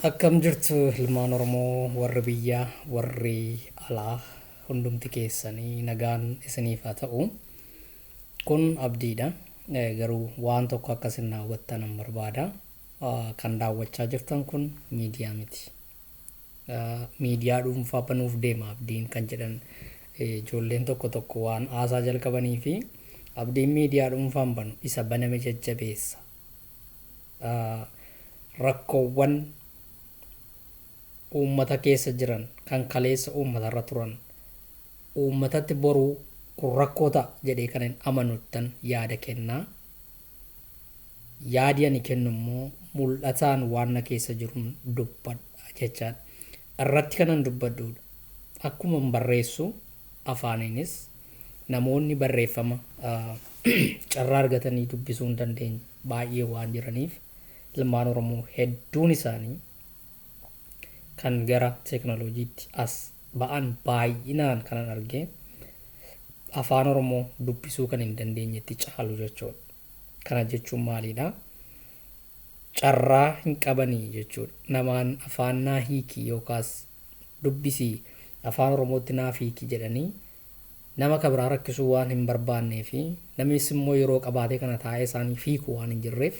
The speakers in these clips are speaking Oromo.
Akkam jirtu ilmaan Oromoo warri biyyaa warri alaa hundumti keessanii nagaan isiniif haa ta'u. Kun abdiidha. Garuu waan tokko akka isin daawwattan nan barbaada. Kan daawwachaa jirtan kun miidiyaa miti. Miidiyaa dhuunfaa banuuf deema abdiin kan jedhan ijoolleen tokko tokko waan haasaa jalqabanii fi abdiin miidiyaa dhuunfaan banu isa baname jajjabeessa. Rakkoowwan uummata keessa jiran kan kaleessa uummatarra turan uummatatti boruu kun rakkoo ta'a jedhee kan hin amanuttan yaada kennaa. Yaadi ani kennu immoo mul'ataan waan na keessa jiruun dubbadha jechaadha. Irratti kanan dubbadhuudha. Akkuma barreessu afaaniinis namoonni barreeffama carraa argatanii dubbisuu hin dandeenye baay'ee waan jiraniif ilmaan Oromoo hedduun isaanii kan gara teekinooloojiitti as ba'an baay'inaan kanan arge afaan Oromoo dubbisuu kan hin dandeenyetti caalu jechuudha. Kana jechuun maalidha? Carraa hin qabanii jechuudha. Namaan afaan naa hiiki yookaas dubbisii afaan Oromootti naaf hiiki jedhanii nama kan biraa rakkisuu waan hin barbaannee fi namnis immoo yeroo qabaatee kana taa'ee isaaniif hiiku waan hin jirreef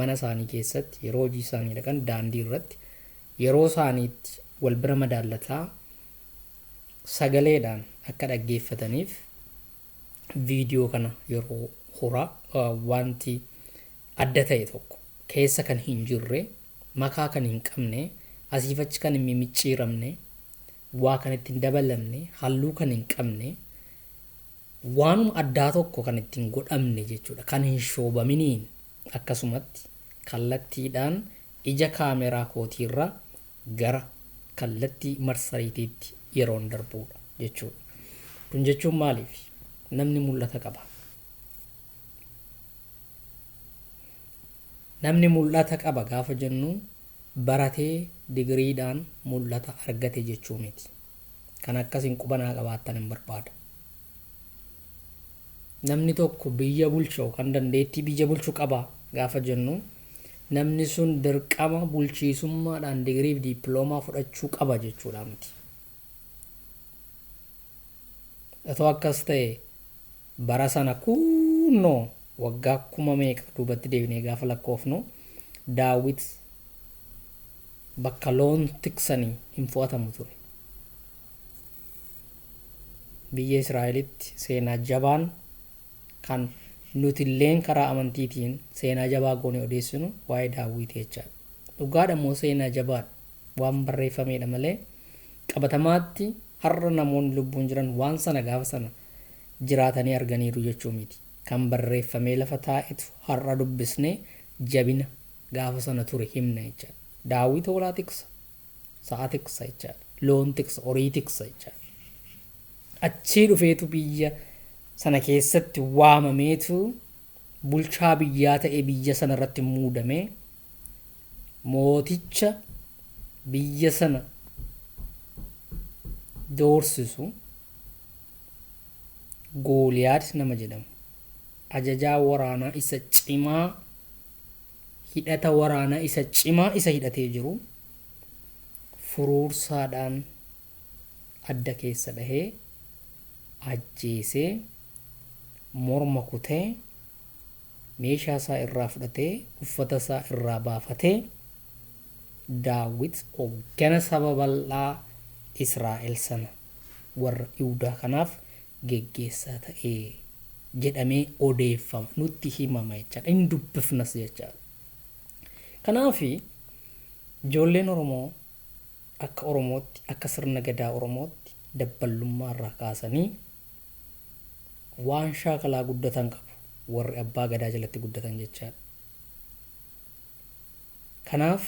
mana isaanii keessatti yeroo hojii isaanii dhaqan daandii irratti yeroo isaaniitti wal bira madaallataa sagaleedhaan akka dhaggeeffataniif viidiyoo kana yeroo huraa wanti adda ta'e tokko keessa kan hin jirre makaa kan hin qabne asiif achi kan hin mimicciiramne waa kan ittiin dabalamne halluu kan hin qabne waanuma addaa tokko kan ittiin godhamne jechuudha kan hin shoobaminiin akkasumatti kallattiidhaan ija kaameraa kootiirra gara kallattii marsariitiitti yeroon darbuudha jechuudha. Kun jechuun maaliif? Namni mul'ata qaba. Namni mul'ata qaba gaafa jennu baratee digiriidhaan mul'ata argate jechuu miti. Kan akkasiin qubanaa qabaattan hin barbaada. Namni tokko biyya bulchu yookaan dandeettii biyya bulchu qaba gaafa jennu namni sun dirqama bulchiisummaadhaan digirii fi diippiloomaa fudhachuu qaba jechuudha miti. Otoo akkas ta'e bara sana kunnoo waggaa kuma meeqa duubatti deebinee gaafa lakkoofnu Daawit bakka loon tiksanii hin fo'atamu ture. Biyya Israa'elitti seenaa jabaan kan nuti illeen karaa amantiitiin seenaa jabaa goone odeessinu waa'ee Daawit jechaadha. Dhugaadha immoo seenaa jabaadha waan barreeffamedha malee qabatamaatti har'a namoonni lubbuun jiran waan sana gaafa sana jiraatanii arganiiru jechuu miti. Kan barreeffamee lafa taa'etu har'a dubbisnee jabina gaafa sana ture himna jechaadha. Daawit hoolaa tiksa, sa'a tiksa jechaadha, loon tiksa, horii tiksa jechaadha. Achii dhufeetu biyya sana keessatti waamameetu bulchaa biyyaa ta'ee biyya sana irratti muudamee mooticha biyya sana doorsisu Gooliyaad nama jedhamu ajajaa waraanaa isa cimaa hidhata waraanaa isa cimaa isa hidhatee jiru furuursaadhaan adda keessa dhahee ajjeesee morma kutee meeshaa isaa irraa fudhatee uffata isaa irraa baafatee Daawit hoggana saba bal'aa Israa'el sana warra Yihudaa kanaaf geggeessaa ta'ee jedhamee odeeffama nutti himama jechaadha. Hin dubbifnas jechaadha. Kanaaf ijoolleen Oromoo akka Oromootti akka sirna gadaa Oromootti dabballummaa irraa kaasanii Waan shaakalaa guddatan qabu warri abbaa gadaa jalatti guddatan jechaadha. Kanaaf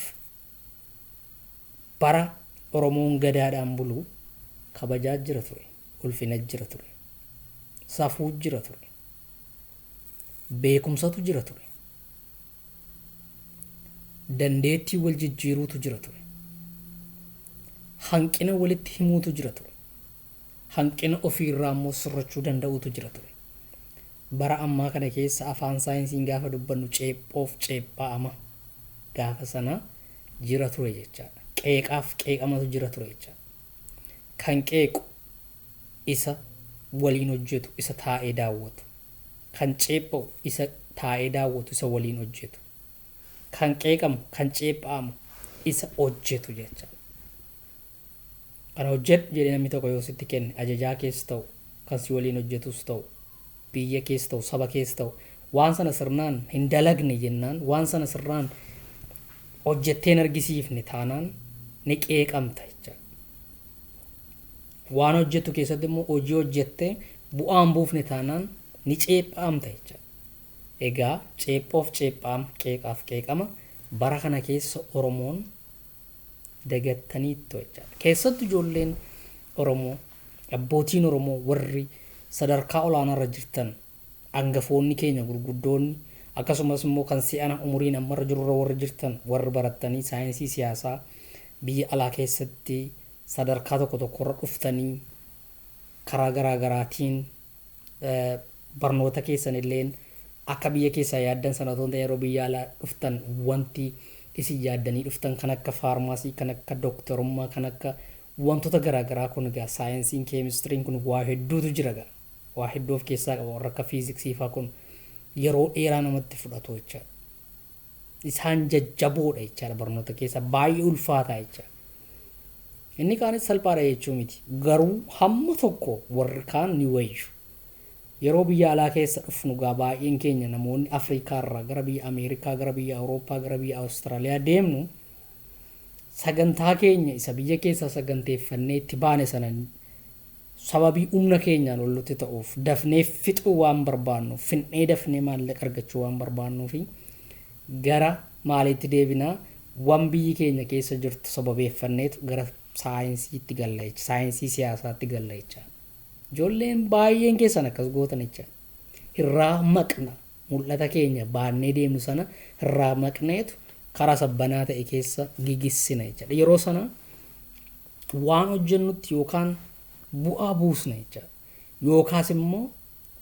bara Oromoon gadaadhaan bulu kabajaa jira ture, ulfina jira ture, safuu jira ture, beekumsatu jira ture, dandeettii wal jijjiiruutu jira ture, hanqina walitti himuutu jira ture, hanqina ofiirraa immoo sirrachuu danda'uutu jira ture. Bara ammaa kana keessa afaan saayinsiin gaafa dubbannu ceephoof ceephaa'ama gaafa sana jira ture jechaadha. Qeeqaaf qeeqamatu jira ture jechaadha. Kan qeequ isa waliin hojjetu, isa taa'ee daawwatu. Kan ceepha'u isa taa'ee daawwatu, isa waliin hojjetu. Kan qeeqamu, kan ceepha'amu isa hojjetu jechaadha. Kana hojjedhu jedhee namni tokko yoo sitti kenne, ajajaa keessa ta'u, kan si waliin hojjetus ta'u, biyya keessa ta'u, saba keessa ta'u, waan sana sirnaan hin dalagne jennaan, waan sana sirnaan hojjettee hin argisiifne taanaan ni qeeqamta jechaadha. Waan hojjettu keessatti immoo hojii hojjettee bu'aan buufne taanaan ni ceephaamta jechaadha. Egaa ceephoof ceephaama, qeeqaaf qeeqama bara kana keessa Oromoon dagattaniittu jechaadha. Keessattuu ijoolleen Oromoo, abbootiin Oromoo warri sadarkaa olaanaarra jirtan, hangafoonni keenya gurguddoonni, akkasumas immoo kan si'ana umuriin ammarra jirurra warri jirtan, warri barattanii saayinsii siyaasaa biyya alaa keessatti sadarkaa tokko tokkorra dhuftanii karaa garaa garaatiin barnoota keessan illeen akka biyya keessaa yaaddan sana otoo hin ta'in yeroo biyya alaa dhuftan wanti isin yaaddanii dhuftan kan akka faarmaasii, kan akka dooktarummaa, kan akka wantoota garaa garaa kun egaa saayinsiin keemistiriin kun waa hedduutu jira egaa. Waa hedduu of keessaa qaba. Warra akka fiiziksii faa kun yeroo dheeraa namatti fudhatu jechaadha. Isaan jajjaboodha jechaadha, barnoota keessa baay'ee ulfaataa jechaadha. Inni kaanis salphaadha jechuu miti. Garuu hamma tokko warri kaan ni wayyu. Yeroo biyya alaa keessa dhufnu gaa baay'een keenya namoonni Afrikaa irraa gara biyya Ameerikaa, gara biyya Awurooppaa, gara biyya Awustiraaliyaa deemnu, sagantaa keenya isa biyya keessaa saganteeffannee itti baane sana sababii humna keenyaan ol nutti ta'uuf, dafnee fixuu waan barbaannuuf, finnee dafnee maallaqa argachuu waan barbaannuufi gara maaliitti deebinaa? Waan biyyi keenya keessa jirtu sababeeffanneetu gara saayinsiitti galla jecha, saayinsii siyaasaatti galla jecha. Ijoolleen baay'een keessan akkas gootan jecha. Irraa maqna, mul'ata keenya baannee deemnu sana irraa maqneetu karaa sabbanaa ta'e keessa gigissina jechaadha. Yeroo sana waan hojjennutti yookaan bu'aa buusna jechaadha. Yookaas immoo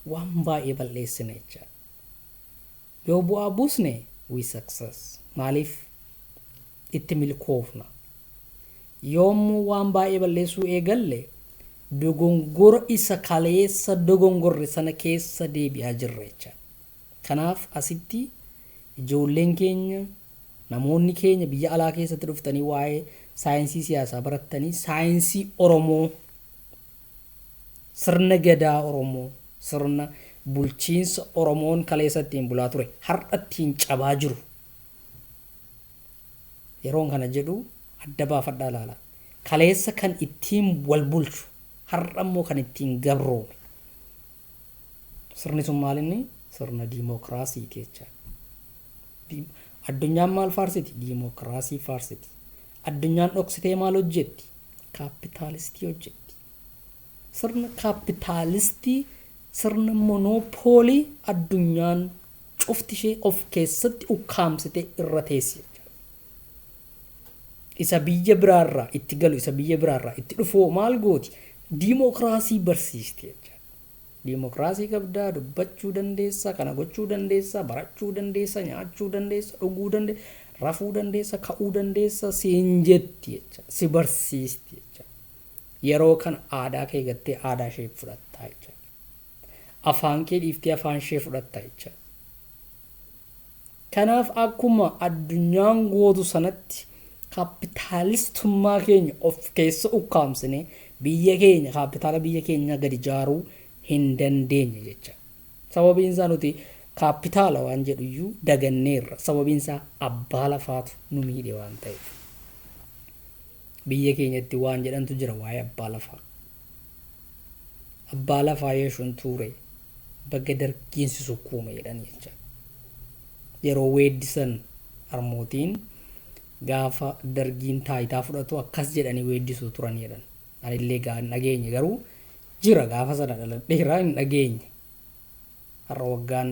waan baay'ee balleessina jechaadha. Yoo bu'aa buusne, we success. Maaliif itti milkoofna? Yoommoo waan baay'ee balleessuu eegalle, dogongora isa kaleessa dogongorre sana keessa deebi'aa jirra jechaadha. Kanaaf asitti ijoolleen keenya, namoonni keenya biyya alaa keessatti dhuftanii waa'ee saayinsii siyaasaa barattanii, saayinsii Oromoo, sirna gadaa Oromoo, sirna bulchiinsa Oromoon kaleessa ittiin bulaa ture har'a ittiin cabaa jiru. Yeroon kana jedhu adda baafadhaa ilaala. Kaleessa kan ittiin wal bulchu har'a immoo kan ittiin gabroome. Sirni sun maal inni? Sirna diimokiraasiiti jechaadha. Addunyaan maal faarsiti? Diimokiraasii faarsiti. Addunyaan dhoksitee maal hojjetti? Kaapitaalistii hojjetti. Sirna kaapitaalistii, sirna monoopoolii addunyaan cufti ishee of keessatti ukkaamsitee irra teessi jechaadha. Isa biyya biraarraa itti galu, isa biyya biraarraa itti dhufu maal gooti? Diimokiraasii barsiisti jechaadha. Diimokiraasii qabdaa, dubbachuu dandeessa, kana gochuu dandeessa, barachuu dandeessa, nyaachuu dandeessa, dhuguu dandeessa, rafuu dandeessa, ka'uu dandeessa siin jetti jecha, si barsiisti jecha. Yeroo kana aadaa kee gattee aadaa ishee fudhattaa jecha. Afaan kee dhiiftee afaan ishee fudhatta jecha. Kanaaf akkuma addunyaan gootu sanatti kaapitaalistummaa keenya of keessa ukkaamsine biyya keenya, kaapitaala biyya keenya gadi ijaaruu hin dandeenye jecha. Sababiin isaa nuti kaapitaala waan jedhu iyyuu daganneerra. Sababiin isaa abbaa lafaatu nu miidhe waan ta'eef. Biyya keenyatti waan jedhantu jira waa'ee abbaa lafaa. Abbaa lafaa yeeshuun tuure. Baga dargiin si sukkuume jedhan jecha. Yeroo weeddisan harmootiin gaafa dargiin taayitaa fudhatu akkas jedhanii weeddisuu turan jedhan. Anillee gaa hin dhageenye, garuu jira gaafa sana dhaladheeraa hin dhageenye. Har'a waggaan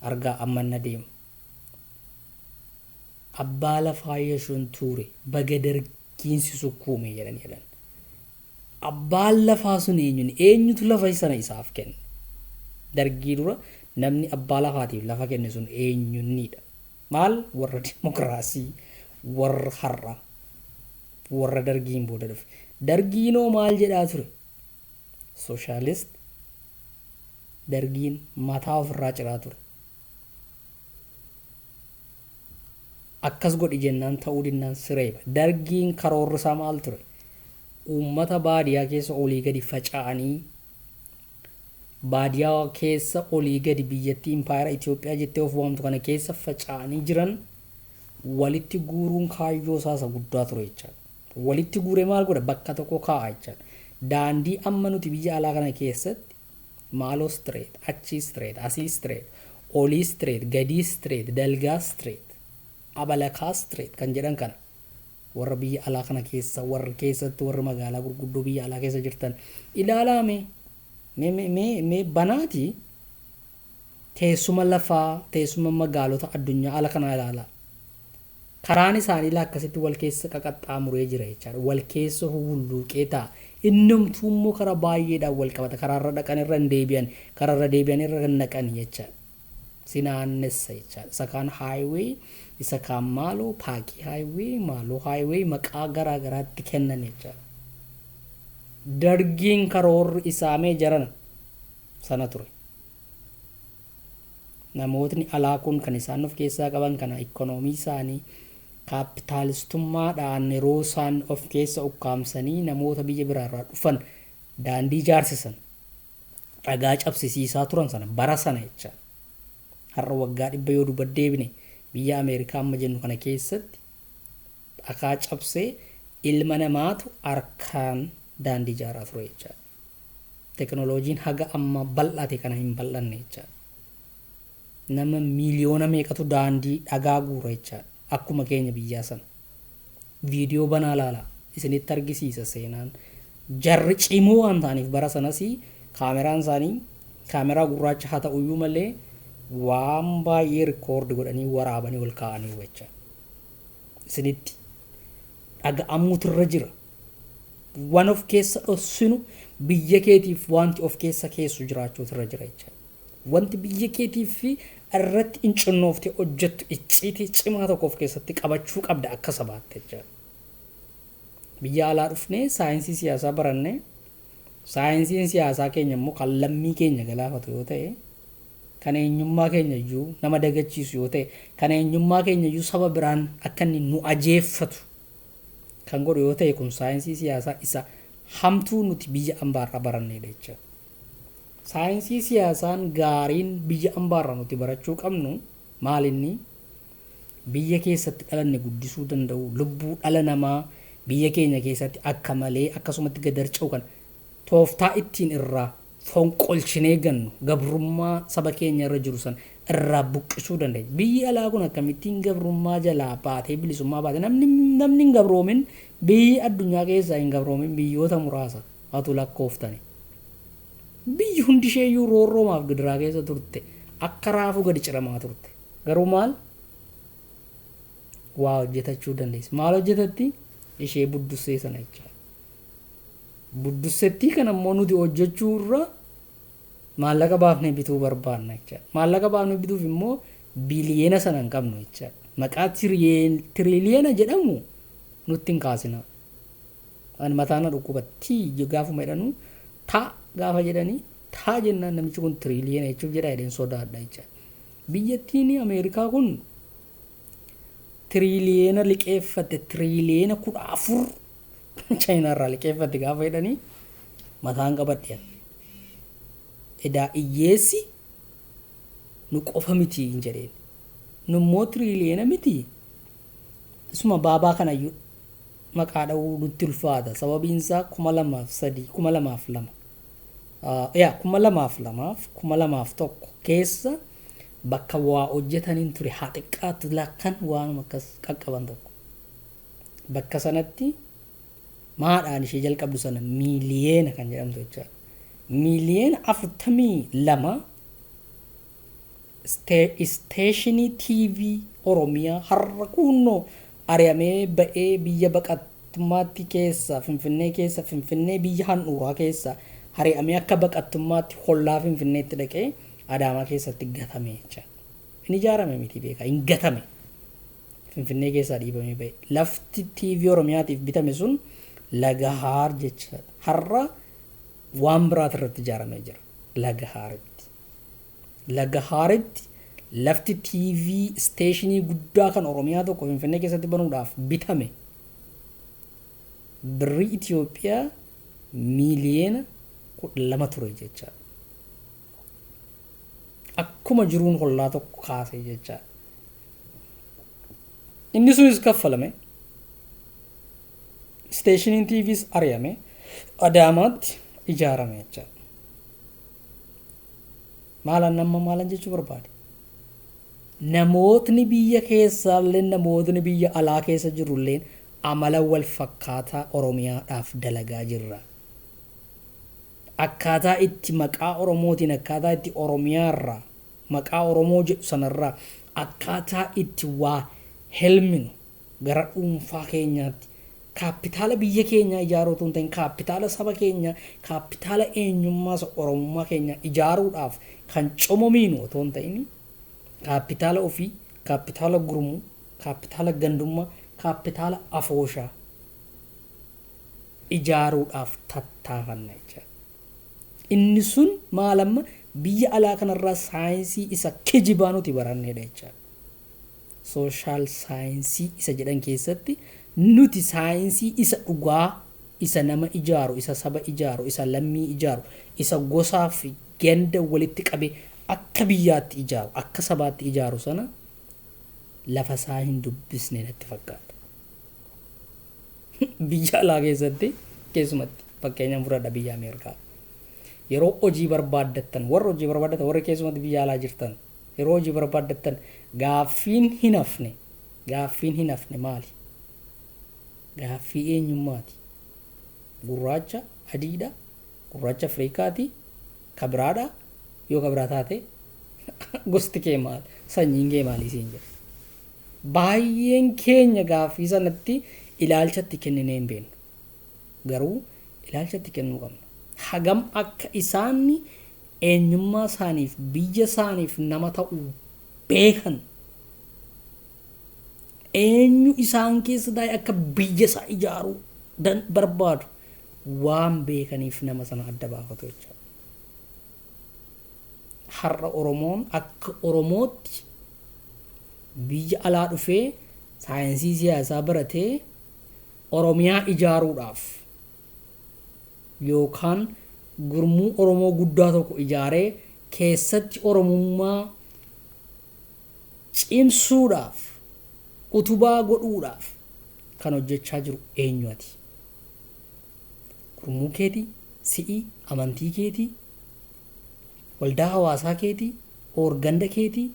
argaa amma na deema. Abbaa lafaa yeeshuun tuure baga dargiin si sukkuume jedhan jedhan. Abbaan lafaa sun eenyuun eenyutu lafa sana isaaf kenne? Dargii dura namni abbaa lafaatiif lafa kenne sun eenyunnidha? Maal warra dimokiraasii, warra har'a, warra dargiin booda dhufe. Dargiinoo maal jedhaa ture? Sooshaalisti dargiin mataa ofirraa ciraa ture. Akkas godhi jennaan ta'uu dinnaan sireeba. Dargiin karoorri isaa maal ture? Uummata baadiyaa keessa olii gadi faca'anii, baadiyaa keessa olii gadi biyyattii impaayera Itoophiyaa jettee of waamtu kana keessa faca'anii jiran walitti guuruun kaayyoo isaa isa guddaa ture jechaadha. Walitti guuree maal godha? Bakka tokko kaa'a jechaadha. Daandii amma nuti biyya alaa kana keessatti maaloo street, achii street, asii street, olii street, gadii street, dalgaa street, abalakaa street kan jedhan kana warra biyya alaa kana keessa, warra keessatti, warra magaalaa gurguddoo biyya alaa keessa jirtan ilaalaa mee mee mee mee banaati teessuma lafaa, teessuma magaalota addunyaa ala kanaa ilaalaa. Karaan isaanii akkasitti wal keessa qaqaxxaamuree jira jechaadha. Wal keessa hulluuqee ta'a. Innumtuu immoo karaa baay'eedhaan wal qabata. Karaarra dhaqan irra hin deebi'an, karaarra deebi'an irra hin dhaqan jechaadha. Si naannessa jechaadha. Isa kaan highway, isa kaan maaloo paakii highway, maaloo highway maqaa garaa garaatti kennan jechaadha. Dargiin karoorri isaa mee jarana sana ture. Namootni alaa kun kan isaan of keessaa qaban kana ikkonoomii isaanii kaapitaalistummaadhaan yeroo isaan of keessa ukkaamsanii namoota biyya biraarraa dhufan daandii ijaarsisan, dhagaa cabsisiisaa turan sana bara sana jecha. Har'a waggaa 100 yoo duuba deebine biyya Ameerikaa amma jennu kana keessatti dhagaa cabsee ilma namaatu harkaan daandii ijaaraa ture jechaadha. Teknooloojiin haga amma bal'ate kana hin bal'anne jechaadha. Nama miiliyoona meeqatu daandii dhagaa guura jechaadha. Akkuma keenya biyyaa sana. Viidiyoo banaa laalaa isinitti argisiisa seenaan. Jarri cimoo waan ta'aniif bara sanas kaameraan isaanii kaameraa gurraacha haa ta'uyyuu malee waan baay'ee rikoordi godhanii waraabanii ol kaa'anii jechaadha. Isinitti dhaga'amuutu irra jira. Waan of keessa dhossinu biyya keetiif wanti of keessa keessu jiraachuutu irra jira jechaadha. Wanti biyya keetiif fi irratti incinooftee hojjettu icciitii cimaa tokko of keessatti qabachuu qabda akka sabaatti jechaadha. Biyya alaa dhufnee saayinsii siyaasaa barannee, saayinsiin siyaasaa keenya immoo kan lammii keenya galaafatu yoo ta'e, kan eenyummaa keenya iyyuu nama dagachiisu yoo ta'e, kan eenyummaa keenya iyyuu saba biraan akka inni nu ajeeffatu kan godhu yoo ta'e, kun saayinsii siyaasaa isa hamtuu nuti biyya ambaarraa barannedha jechuudha. Saayinsii siyaasaan gaariin biyya ambaarraa nuti barachuu qabnu maal inni? Biyya keessatti dhalanne guddisuu danda'u, lubbuu dhala namaa biyya keenya keessatti akka malee akkasumatti gadarca'u kan tooftaa ittiin irraa fonqolchinee gannu, gabrummaa saba keenya irra jiru sana irraa buqqisuu dandeenya. Biyyi alaa kun akkamittiin gabrummaa jalaa baatee bilisummaa baate? Namni hin gabroomin, biyyi addunyaa keessaa hin gabroomin biyyoota muraasa hatu lakkooftani. Biyyi hundi isheeyyuu roorroomaaf gidiraa keessa turte, akka raafuu gadi ciramaa turte. Garuu maal waa hojjetachuu dandeessi? Maal hojjetatti? Ishee buddussee sana jechaadha. Buddussettii kana immoo nuti hojjechuu irra maallaqa baafnee bituu barbaanna jechaadha. Maallaqa baafnee bituuf immoo biliyeena sana hin qabnu jechaadha. Maqaa tiriliyeena jedhamu nutti hin kaasina. Ani mataa na dhukkuba tii gaafuma jedhanu, taa gaafa jedhanii taa jennaan namichi kun tiriliyeena jechuuf jedha jedheen sodaadha jechaadha. Biyyattiin Ameerikaa kun tiriliyeena liqeeffatte, tiriliyeena 14 Chaayinaarraa liqeeffatte gaafa jedhanii mataan qabadhe. Edaa hiyyeessi nu qofa miti hin jedheen. Nu immoo tiriliyeena miti. Isuma baabaa kanayyuu maqaa dha'uu nutti ulfaata. Sababiin isaa 2003, 2002 Yaa 2002f 2001 keessa bakka waa hojjetaniin ture, haa xiqqaatu lakkan waanuma akkas qaqqaban tokko. Bakka sanatti maadhaan ishee jalqabdu sana miiliyeena kan jedhamtu jechaadha. Miiliyeena 42 isteeshinii TV Oromiyaa har'a kunnoo ari'amee ba'ee biyya baqattummaatti keessa, Finfinnee keessa, Finfinnee biyya handhuuraa keessa ari'amee akka baqattummaatti hollaa Finfinneetti dhaqee Adaamaa keessatti gatame jechaadha. Hin ijaarame miti beekaa, hin gatame. Finfinnee keessaa dhiibamee ba'e. Lafti TV Oromiyaatiif bitame sun Lagahaar jechaadha. Har'a waan biraati irratti ijaaramee jira. Lagahaaritti. Lagahaaritti lafti TV isteeshinii guddaa kan Oromiyaa tokko Finfinnee keessatti banuudhaaf bitame birrii Itoophiyaa miiliyoona 12 ture jechaadha. Akkuma jiruun hollaa tokko kaasee jechaadha. Inni sunis kaffalame. Isteeshiniin TVs ari'ame. Adaamaatti ijaarame jechaadha. Maalan nama maalan jechuu barbaade? Namootni biyya keessaallee, namootni biyya alaa keessa jirullee amala wal fakkaataa Oromiyaadhaaf dalagaa jirra. Akkaataa itti maqaa Oromootiin, akkaataa itti Oromiyaarraa, maqaa Oromoo jedhu sanarraa akkaataa itti waa helminu gara dhuunfaa keenyaatti, kaappitaala biyya keenyaa ijaaruu otoo hin ta'in kaappitaala saba keenyaa, kaappitaala eenyummaa Oromummaa keenyaa ijaaruudhaaf kan comomiinu otoo hin ta'in kaappitaala ofii, kaappitaala gurmuu, kaappitaala gandummaa, kaappitaala afooshaa ijaaruudhaaf tattaafanna jechaadha. Inni sun maal amma biyya alaa kanarraa saayinsii isa kijibaa nuti barannedha jechaadha. Social science isa jedhan keessatti nuti saayinsii isa dhugaa, isa nama ijaaru, isa saba ijaaru, isa lammii ijaaru, isa gosaa fi ganda walitti qabee akka biyyaatti ijaaru, akka sabaatti ijaaru sana lafa isaa hin dubbisne natti fakkaata. Biyya alaa keessatti keessumatti fakkeenyaan fudhadha biyya Ameerikaa. Yeroo hojii barbaaddattan, warra hojii barbaaddattan, warra keessumatti biyya alaa jirtan, yeroo hojii barbaaddattan gaaffiin hin hafne maali? Gaaffii eenyummaati. Gurraacha adiidha, gurraacha Afrikaati, kabiraadha, yoo kabiraa taate gosti kee maal, sanyiin kee maali siin jedha. Baay'een keenya gaaffii sanatti ilaalchatti kenninee hin beeknu. Garuu ilaalchatti kennuu qabna. Hagam akka isaan eenyummaa isaaniif, biyya isaaniif nama ta'uu beekan, eenyu isaan keessa taa'e akka biyya isaa ijaaruu barbaadu waan beekaniif nama sana adda baafatu jechuudha. Har'a Oromoon akka Oromootti biyya alaa dhufee saayinsii siyaasaa baratee Oromiyaa ijaaruudhaaf yookaan gurmuu Oromoo guddaa tokko ijaaree keessatti Oromummaa cimsuudhaaf, utubaa godhuudhaaf kan hojjechaa jiru eenyu ati? Gurmuu keetii, si'ii, amantii keetii, waldaa hawaasaa keetii, oorganda keetii,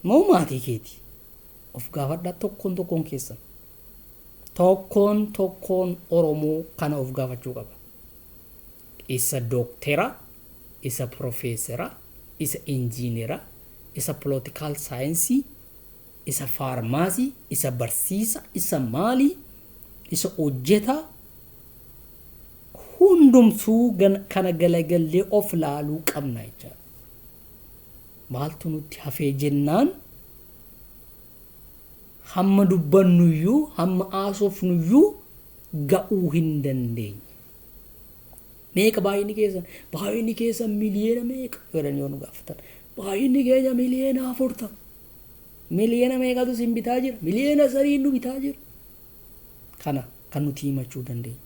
moo maatii keetii? Of gaafadhaa tokkoon tokkoon keessan. Tokkoon tokkoon Oromoo kana of gaafachuu qaba. Isa dooktera, isa profeesera, isa injiinera, isa political science, isa faarmaasii, isa barsiisa, isa maalii, isa hojjetaa, hundumtuu kana galagallee of laaluu qabna jechaadha. Maaltu nutti hafee jennaan, hamma dubbannuyyuu, hamma haasofnuyyuu ga'uu hin dandeenye. Meeqa baay'inni keessan? Baay'inni keessan miliyoona meeqa jedhan yoo nu gaafatan. Baay'inni keenya miliyoona 40. Miliyoona meeqatu isin bitaa jira? Miliyoona 3 nu bitaa jira. Kana kan nuti himachuu dandeenya.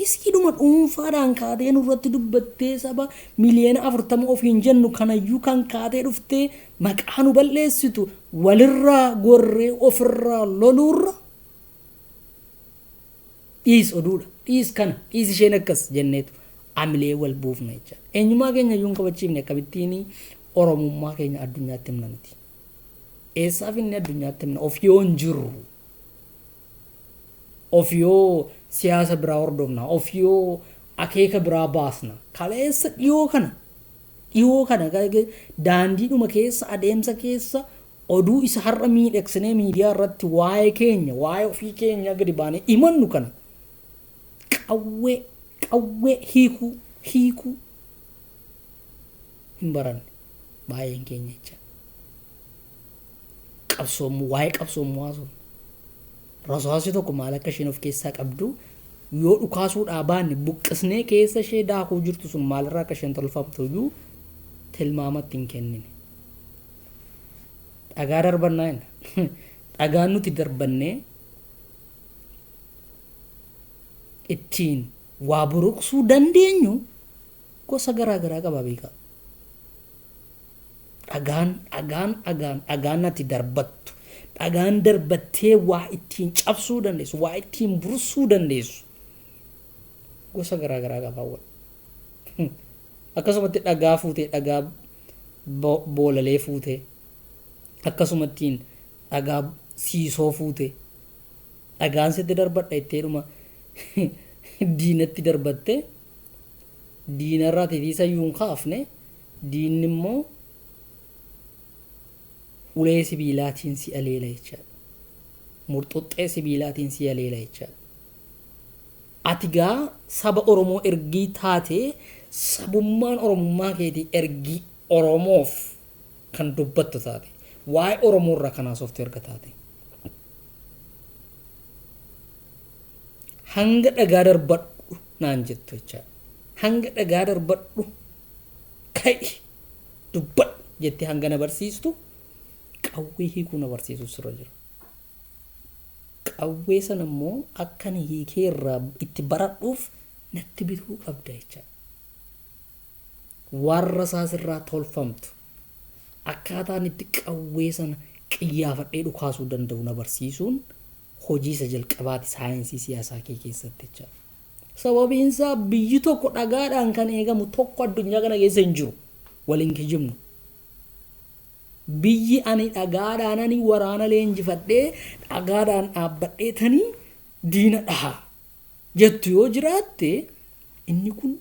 Isiidhuma dhuunfaadhaan kaatee nurratti dubbattee saba miliyoona 40 ofiin jennu kanayyuu kan kaatee dhuftee maqaa nu balleessitu walirraa gorree ofirraa loluurra. Dhiis oduudha, dhiis kana, dhiis isheen akkas jenneetu amilee wal buufna jechaadha. Eenyummaa keenya iyyuu hin kabachiifne, akkamittiin Oromummaa keenya addunyaatti himna nuti? Eessaaf inni addunyaatti himna of yoo hin jirru? Of yoo siyaasa biraa hordofna, of yoo akeeka biraa baasna. Kaleessa dhiyoo kana daandiidhuma keessa adeemsa keessa oduu isa har'a miidhagsinee miidiyaa irratti waa'ee keenya, waa'ee ofii keenya gadi baanee himannu kana qawwee hiikuu hin baranne baay'een keenya jecha. Qabsoomuu, waa'ee qabsoomuu haasofna. Rasaasni tokko maal akka isheen of keessaa qabdu, yoo dhukaasuudhaa baanne buqqisnee keessa ishee daakuu jirtu sun maalirraa akka isheen tolfamtu iyyuu tilmaamatti hin kennine. Dhagaa darbannaa jenna. Dhagaan nuti darbannee ittiin waa buruqsuu dandeenyu gosa garaa garaa qaba, beekaa. Dhagaan ati darbattu, dhagaan darbattee waa ittiin cabsuu dandeessu, waa ittiin bursuu dandeessu gosa garaa garaa qaba. Akkasumatti dhagaa fuutee, dhagaa boolalee fuutee, akkasumattiin dhagaa siisoo fuutee, dhagaan sitti darbadha itteedhuma diinatti darbattee diinarraa titiisa iyyuu hin kaafne, diinni immoo ulee sibiilaatiin si aleela jechaadha. Murxuxxee sibiilaatiin si aleela jechaadha. Ati gaa saba Oromoo ergii taatee, sabummaan Oromummaa keetii ergii Oromoof kan dubbattu taate, waa'ee Oromoo irraa kan haasoftu erga taate, hanga dhagaa darbadhu naan jettu jechaadha. Hanga dhagaa darbadhu, ka'i dubbadhu jettee hanga na barsiistu, qawwee hiikuu na barsiisu sirra jira. Qawwee sana immoo akkan hiikee irraa itti baradhuuf natti bituu qabda jechaadha. Warra isaas irraa tolfamtu, akkaataan itti qawwee sana qiyyaafadhee dhukaasuu danda'u na barsiisuun hojii isa jalqabaati saayinsii siyaasaa kee keessatti jechaadha. Sababiin isaa biyyi tokko dhagaadhaan kan eegamu tokko addunyaa kana keessa hin jiru. Waliin kijibnu. Biyyi ani dhagaadhaan ani waraana leenjifadhee dhagaadhaan dhaabbadhee tanii diina dhaha jettu yoo jiraatte, inni kun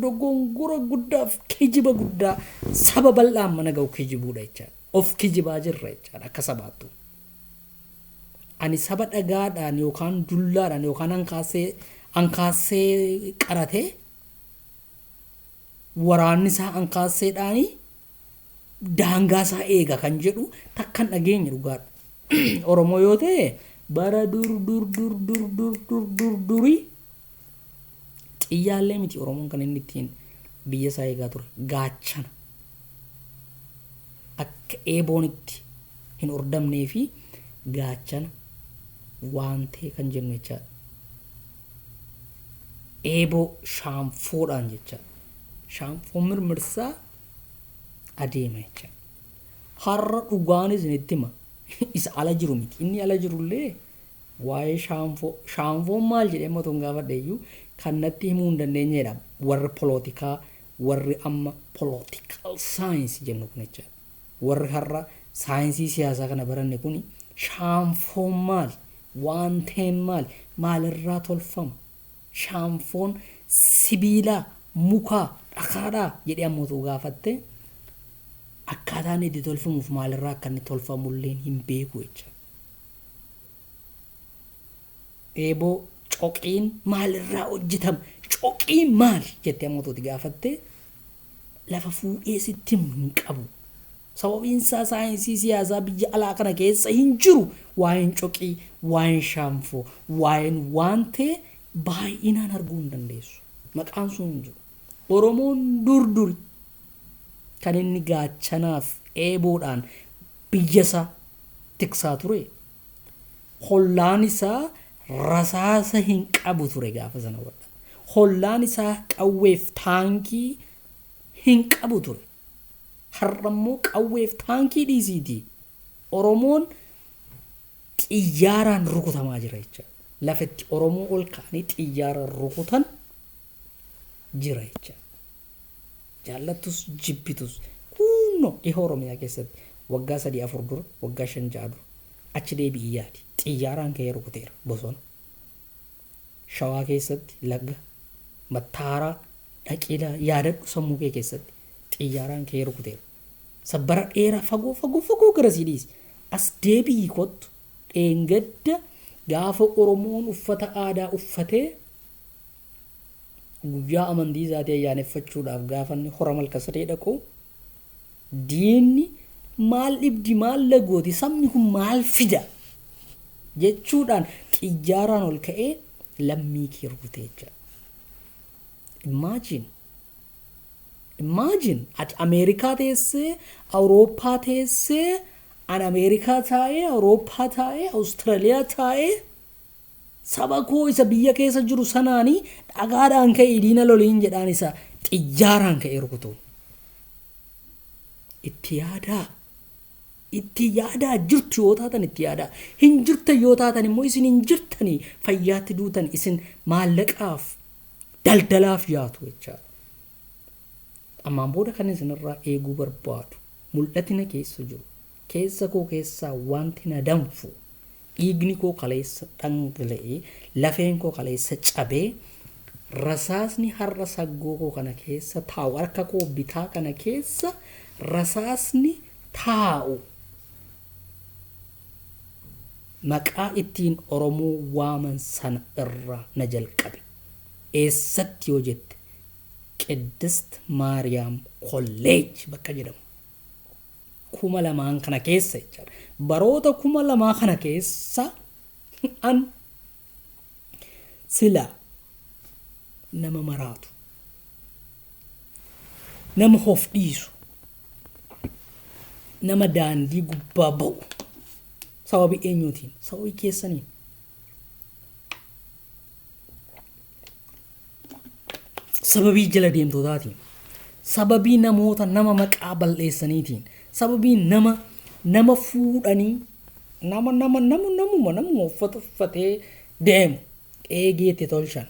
dogongora guddaaf kijiba guddaa saba bal'aan mana ga'u kijibuudha jechaadha. Of kijibaa jirra jechaadha akka sabaattu. Ani saba dhagaadhaan yookaan dullaadhaan yookaan ankaasee qaratee, waraanni isaa ankaasseedhaanii daangaa isaa eega kan jedhu takkan dhageenye dhugaadha. Oromoo yoo ta'e, bara dur dur dur dur dur dur dur durii xiyyaallee miti Oromoon kan inni ittiin biyya isaa eegaa ture gaachana. Akka eeboonitti hin ordamnee fi gaachana waan ta'e kan jennu jechaadha. Eeboo shaanfoodhaan jechaadha. Shaanfoo mirmirsaa adeema jechaadha. Har'a dhugaan isinitti hima. Isa ala jiru miti. Inni ala jirullee waa'ee shaanfoo, shaanfoon maal jedhee amma otoo gaafadhe iyyuu kan natti himuu hin dandeenyedha. Warri polootikaa, warri amma political science jennu kun jechaadha. Warri har'a saayinsii siyaasaa kana baranne kun shaanfoon maali? Waanteen maali? Maalirraa tolfama? Shaanfoon sibiilaa, mukaa, dhakaadhaa jedhee amma otoo gaafatte, akkaataa inni itti tolfamuuf maalirraa akka inni tolfamullee hin beeku jecha. Eeboo coqiin maalirraa hojjetama? Coqiin maali jettee amma otoo itti gaafatte, lafa fuudhee sitti himu hin qabu. Sababiin isaa saayinsii siyaasaa biyya alaa kana keessa hin jiru. Waa'een coqii, waa'een shaanfoo, waa'een waan ta'e baay'inaan arguu hin dandeessu. Maqaan sun hin jiru. Oromoon dur duri kan inni gaachanaaf eeboodhaan biyya isaa tiksaa ture. Hollaan isaa rasaasa hin qabu ture gaafa sana wadha. Hollaan isaa qawweef taankii hin qabu ture. Har'a immoo qawweef taankii dhiisiiti. Oromoon xiyyaaraan rukutamaa jira jechaadha. Lafatti Oromoo ol ka'anii xiyyaara rukutan jira jecha. Jaallattus jibbitus kunno dhihoo Oromiyaa keessatti waggaa 3-4 dura, waggaa 5-6 dura achi deebi'ii yaadi. Xiyyaaraan ka'ee rukuteera bosona. Shawaa keessatti laga Mattaaraa dhaqii yaadadhu sammuu kee keessatti xiyyaaraan ka'ee rukuteera. Sabbara dheeraa fagoo fagoo fagoo garasii dhiisi. As deebi'ii kottu dheengadda gaafa Oromoon uffata aadaa uffatee guyyaa amantii isaatii ayyaaneffachuudhaaf gaafa inni hora malka sadee dhaqu diinni maal dhibdi maal lagooti sabni kun maal fida jechuudhaan xiyyaaraan ol ka'ee lammii kee rukutee jechuudha. Imagine. Imagine ati Ameerikaa teessee, Awurooppaa teessee, an Ameerikaa taa'ee, Awurooppaa taa'ee, Awustiraaliyaa taa'ee saba koo isa biyya keessa jiru sanaanii dhagaadhaan ka'ee diina loliin jedhaan isa xiyyaaraan ka'ee rukutu. Itti yaadaa. Itti yaadaa jirtu yoo taatan itti yaadaa. Hin jirtan yoo taatan immoo isin hin jirtanii fayyaatti duutan isin maallaqaaf daldalaaf yaatu jechaadha. Ammaan booda kan isinirraa eeguu barbaadu mul'atina keessa jiru keessa koo keessaa wanti na danfu dhiigni koo kaleessa dhangala'ee lafeen koo kaleessa cabee rasaasni har'a saggoo koo kana keessa taa'u harka koo bitaa kana keessa rasaasni taa'u maqaa ittiin Oromoo waaman sana irraa na jalqabe. Eessatti yoo jette Qiddist Maariyaam Kolleej bakka jedhamu. 2000 kana keessa jechaadha. Baroota 2000 kana keessa an sila nama maraatu, nama of dhiisu, nama daandii gubbaa ba'u sababii eenyuutiin? Sababii keessaniin. Sababii jala deemtotaatiin, sababii namoota nama maqaa balleessaniitiin, sababii nama nama fuudhanii nama nama nama namuma namuma uffata uffatee deemu eegeetti tolchan.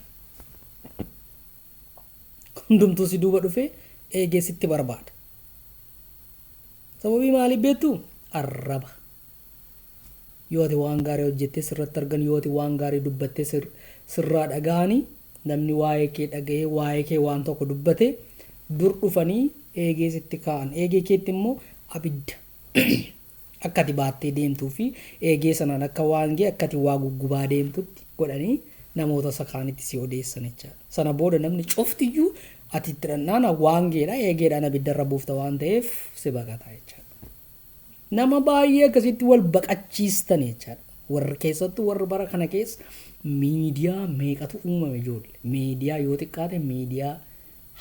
Hundumtuu si duuba dhufee eegee sitti barbaada. Sababii maaliif beektuu? Arraba. Yoo ati waan gaarii hojjettee sirratti argan, yoo ati waan gaarii dubbattee sirraa dhaga'anii, namni waa'ee kee dhaga'ee waa'ee kee waan tokko dubbate dur dhufanii eegee sitti kaa'an. Eegee keetti immoo abidda akka ati baattee deemtuu fi eegee sanaan akka waangee akka ati waa guggubaa deemtutti godhanii namoota isa kaanitti si odeessan jechaadha. Sana booda namni cuftiyyuu ati itti dhandhaana waangeedha eegeedhaan abiddarra buufta waan ta'eef si baqata jechaadha. Nama baay'ee akkasitti wal baqachiistan jechaadha. Warri keessattuu warri bara kana keessa miidiyaa meeqatu uumame ijoollee. Miidiyaa yoo xiqqaate miidiyaa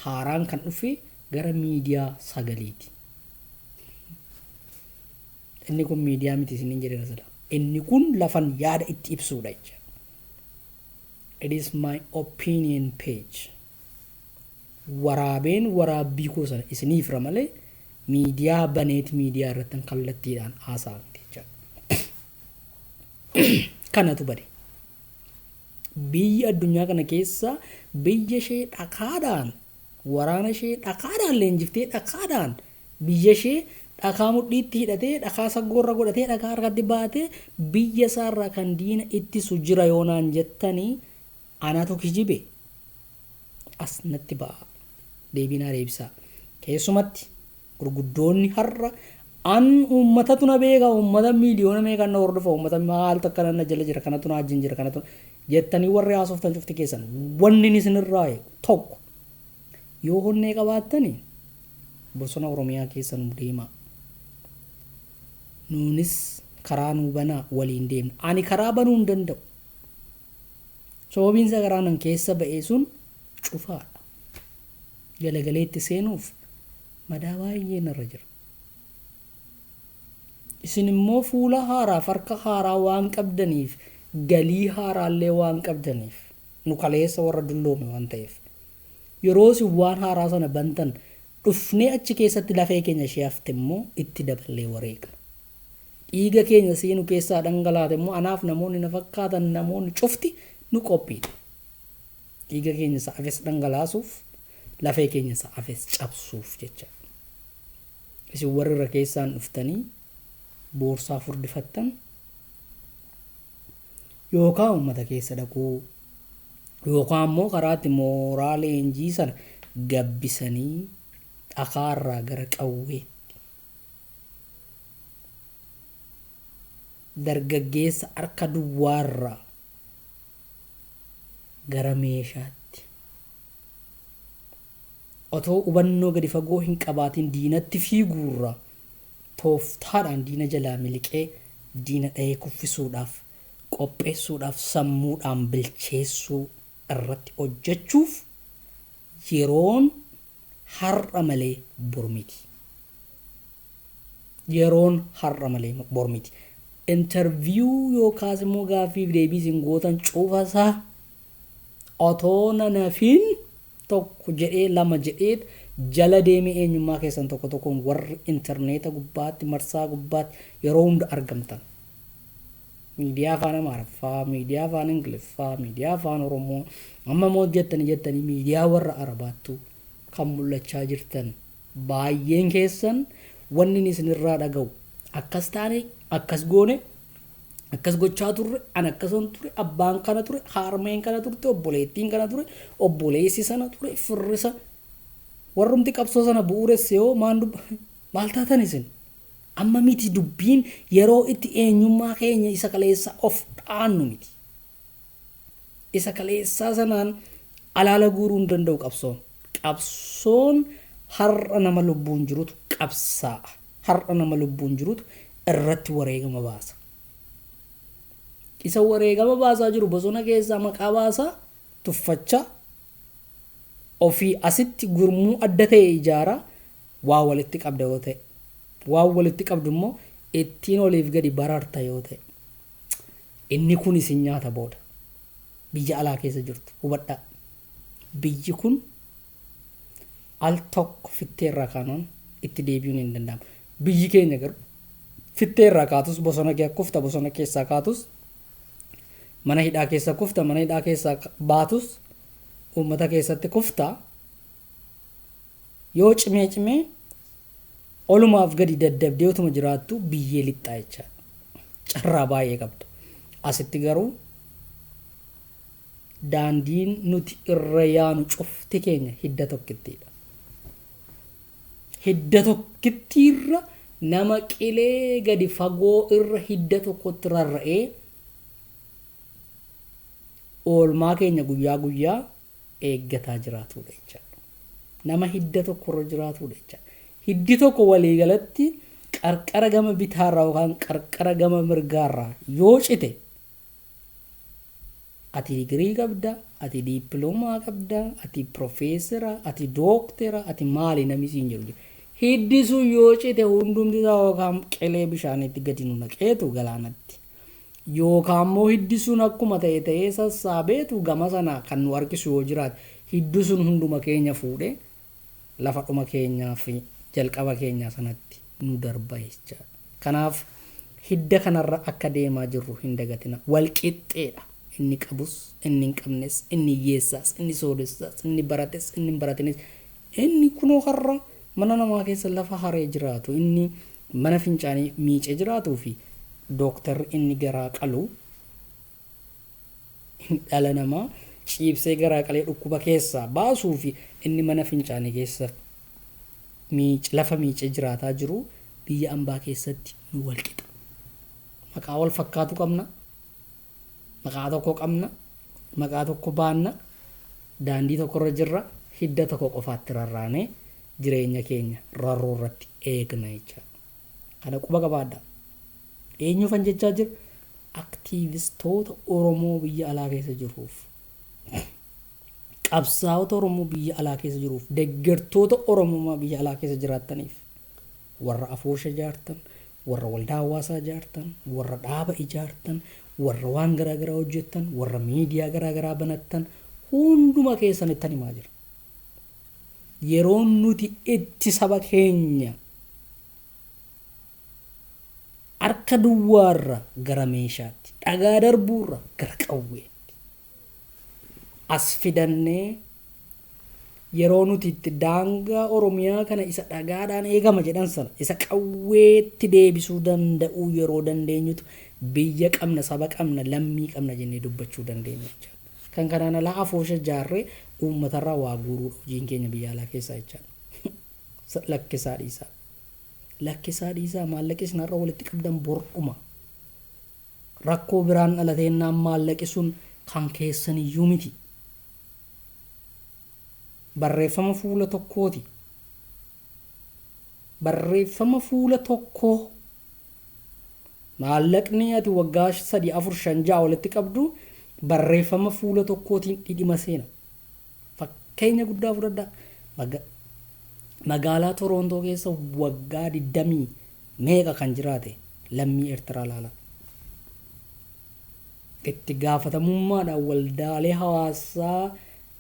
haaraan kan dhufe gara miidiyaa 9ti. Inni kun miidiyaa miti isiniin jedheera sila. Inni kun lafan yaada itti ibsuudha jechaadha. It is my opinion page. Waraabeen waraabbii koo sana isiniif irra malee miidiyaa baneeti miidiyaa irratti kallattiidhaan haasa'a miti jechaadha. Kanatu bade. Biyyi addunyaa kana keessa biyya ishee dhakaadhaan waraana ishee dhakaadhaan leenjiftee dhakaadhaan biyya ishee dhakaa mudhiitti hidhatee dhakaa saggoorra godhatee dhakaa harkatti baatee biyya isaarraa kan diina ittisu jira yoonaan jettanii anatu kijibe as natti ba'a. Deebiinaa deebisaa. Keessumatti gurguddoonni har'a an uummatatu na beeka, uummata miiliyoona meeqan na hordofa, uummata maaltu akkana na jala jira, kanatu na wajjin jira, kanatu jettanii warri haasoftan cufti keessan wanni inni isinirraa eegu tokko yoo honnee qabaattani bosona Oromiyaa keessa nu deemaa. Nuunis karaa nuu banaa waliin deemna. Ani karaa banuu hin danda'u. Sababiin isaa karaa nan keessa ba'ee sun cufaadha. Galagalee itti seenuuf madaa baay'ee narra jira. Isin immoo fuula haaraaf harka haaraa waan qabdaniif galii haaraallee waan qabdaniif nu kaleessa warra dulloome waan ta'eef yeroo isin waan haaraa sana bantan dhufnee achi keessatti lafee keenya ishee hafte immoo itti daballee wareegna. Dhiiga keenya seenu keessaa dhangalaate immoo anaaf namoonni na fakkaatan namoonni cufti nu qophiidha. Dhiiga keenya isa hafes dhangalaasuuf, lafee keenya isa hafes cabsuuf jecha. Isin warri irra keessaan dhuftanii boorsaa furdifattan yookaan uummata keessa dhaquu yookaan immoo karaatti mooraa leenjii sana gabbisanii dhakaarraa gara qawweetti dargaggeessa harka duwwaarraa gara meeshaatti otoo hubannoo gadi fagoo hin qabaatin diinatti fiiguurraa tooftaadhaan diina jalaa miliqee diina dhahee kuffisuudhaaf qopheessuudhaaf sammuudhaan bilcheessuu irratti hojjechuuf yeroon har'a malee bor miti. Yeroon har'a malee bor miti. Interview yookaas immoo gaaffiif deebii isin gootan cufasaa otoo nanafin tokko jedhee lama jedhee jala deemee eenyummaa keessan tokko tokkoon warri intarneeta gubbaatti marsaa gubbaatti yeroo hunda argamtan. Miidiyaa afaan Amaariffaa, miidiyaa afaan Ingiliffaa, miidiyaa afaan Oromoo, amma immoo jettanii jettanii miidiyaa warra Arabaattu kan mul'achaa jirtan baay'een keessan wanni inni isinirraa dhaga'u akkas taane, akkas goone, akkas gochaa turre, an akkasan ture, abbaan kana ture, harmeen kana turte, obboleettiin kana ture, obboleessi sana ture, firri sana warrumti qabsoo sana bu'uuresse yoo maal taatan isin? Amma miti dubbiin yeroo itti eenyummaa keenya isa kaleessa of dhaannu miti. Isa kaleessaa sanaan alaala guuruu hin danda'u qabsoon. Qabsoon har'a nama lubbuun jirutu qabsaa'a. Har'a nama lubbuun jirutu irratti wareegama baasa. Isa wareegama baasaa jiru bosona keessaa maqaa baasaa tuffachaa ofii asitti gurmuu adda ta'e ijaaraa waa walitti qabda yoo ta'e. Waan walitti qabdu immoo ittiin oliif gadi bararta yoo ta'e. Inni kun isin nyaata booda. Biyya alaa keessa jirtu hubadhaa. Biyyi kun al tokko fitteerraa kaanaan itti deebi'uun hin danda'amu. Biyyi keenya garuu fitteerraa kaatus bosona kee kufta, bosona keessaa kaatus mana hidhaa keessa kufta, mana hidhaa keessaa baatus uummata keessatti kufta. Yoo cimee cimee olumaaf gadi daddabdee utuma jiraattu biyyee lixxaa jechaadha. Carraa baay'ee qabda. Asitti garuu daandiin nuti irra yaanu cufti keenya hidda tokkittiidha. Hidda tokkittiirra nama qilee gadi fagoo irra hidda tokkotti rarra'ee oolmaa keenya guyyaa guyyaa eeggataa jiraatudha jechaadha. Nama hidda tokkorra jiraatudha jechaadha. Hiddi tokko waliigalatti qarqara gama bitaarraa yookaan qarqara gama mirgaarraa yoo cite ati digirii qabda, ati diipiloomaa qabda, ati piroofeesera, ati dooktera, ati maali namni siin jedhu jira. Hiddi sun yoo cite hundumti isaa yookaan qilee bishaaniitti gadi nu naqeetu galaanatti. Yookaan immoo hiddi sun akkuma ta'e ta'ee sassaabeetu gama sana kan nu harkisu yoo jiraate hiddi sun hunduma keenya fuudhee lafa dhuma keenyaa fi jalqaba keenyaa sanatti nu darba jechaadha. Kanaaf hidda kanarra akka deemaa jirru hin dagatina. Wal qixxeedha. Inni qabus, inni hin qabnes, inni hiyyeessaas, inni sooressaas, inni barates, inni hin baratinis, inni kunoo har'a mana namaa keessa lafa haree jiraatu, inni mana fincaanii miicee jiraatuu fi dooktarri inni garaa qalu dhala namaa ciibsee garaa qalee dhukkuba keessaa baasuu fi inni mana fincaanii keessa lafa miicee jiraataa jiru biyya ambaa keessatti nu wal qixa. Maqaa wal fakkaatu qabna. Maqaa tokko qabna. Maqaa tokko baanna. Daandii tokkorra jirra. Hidda tokko qofaatti rarraanee jireenya keenya rarroo irratti eegna jechaadha. Kana quba qabaadhaa. Eenyuufan jechaa jira? Aktiivistoota Oromoo biyya alaa keessa jiruuf. Qabsaa'ota Oromoo biyya alaa keessa jiruuf. Deeggartoota Oromummaa biyya alaa keessa jiraattaniif. Warra afoosha ijaartan, warra waldaa hawaasaa ijaartan, warra dhaaba ijaartan, warra waan garaagaraa hojjettan, warra miidiyaa garaagaraa banattan hunduma keessanittan himaa jira. Yeroon nuti itti saba keenya Harka duwwaarra gara meeshaatti, dhagaa darbuurra gara qawweetti. As fidannee yeroo nuti itti daangaa Oromiyaa kana isa dhagaadhaan eegama jedhan sana isa qawweetti deebisuu danda'uu yeroo dandeenyutu biyya qabna, saba qabna, lammii qabna jennee dubbachuu dandeenya jechaadha. Kan kanaan alaa afoosha ijaarree uummatarraa waa guuruudha hojiin keenya biyya alaa keessaa jechaadha. Lakkisaa dhiisaa. Lakkisaa dhiisaa, maallaqi isin har'a walitti qabdan bordhuma. Rakkoo biraan dhalateennaan maallaqi sun kan keessaniyyuu miti. Barreeffama fuula tokkooti. Barreeffama fuula tokkoo. Maallaqni ati waggaa 3, 4, 5, 6 walitti qabdu barreeffama fuula tokkootiin dhidhima seena. Fakkeenya guddaa fudhadhaa. Magaalaa Toroontoo keessa waggaa 20 meeqa kan jiraate lammii Eertiraa laala. Itti gaafatamummaadhaan waldaalee hawaasaa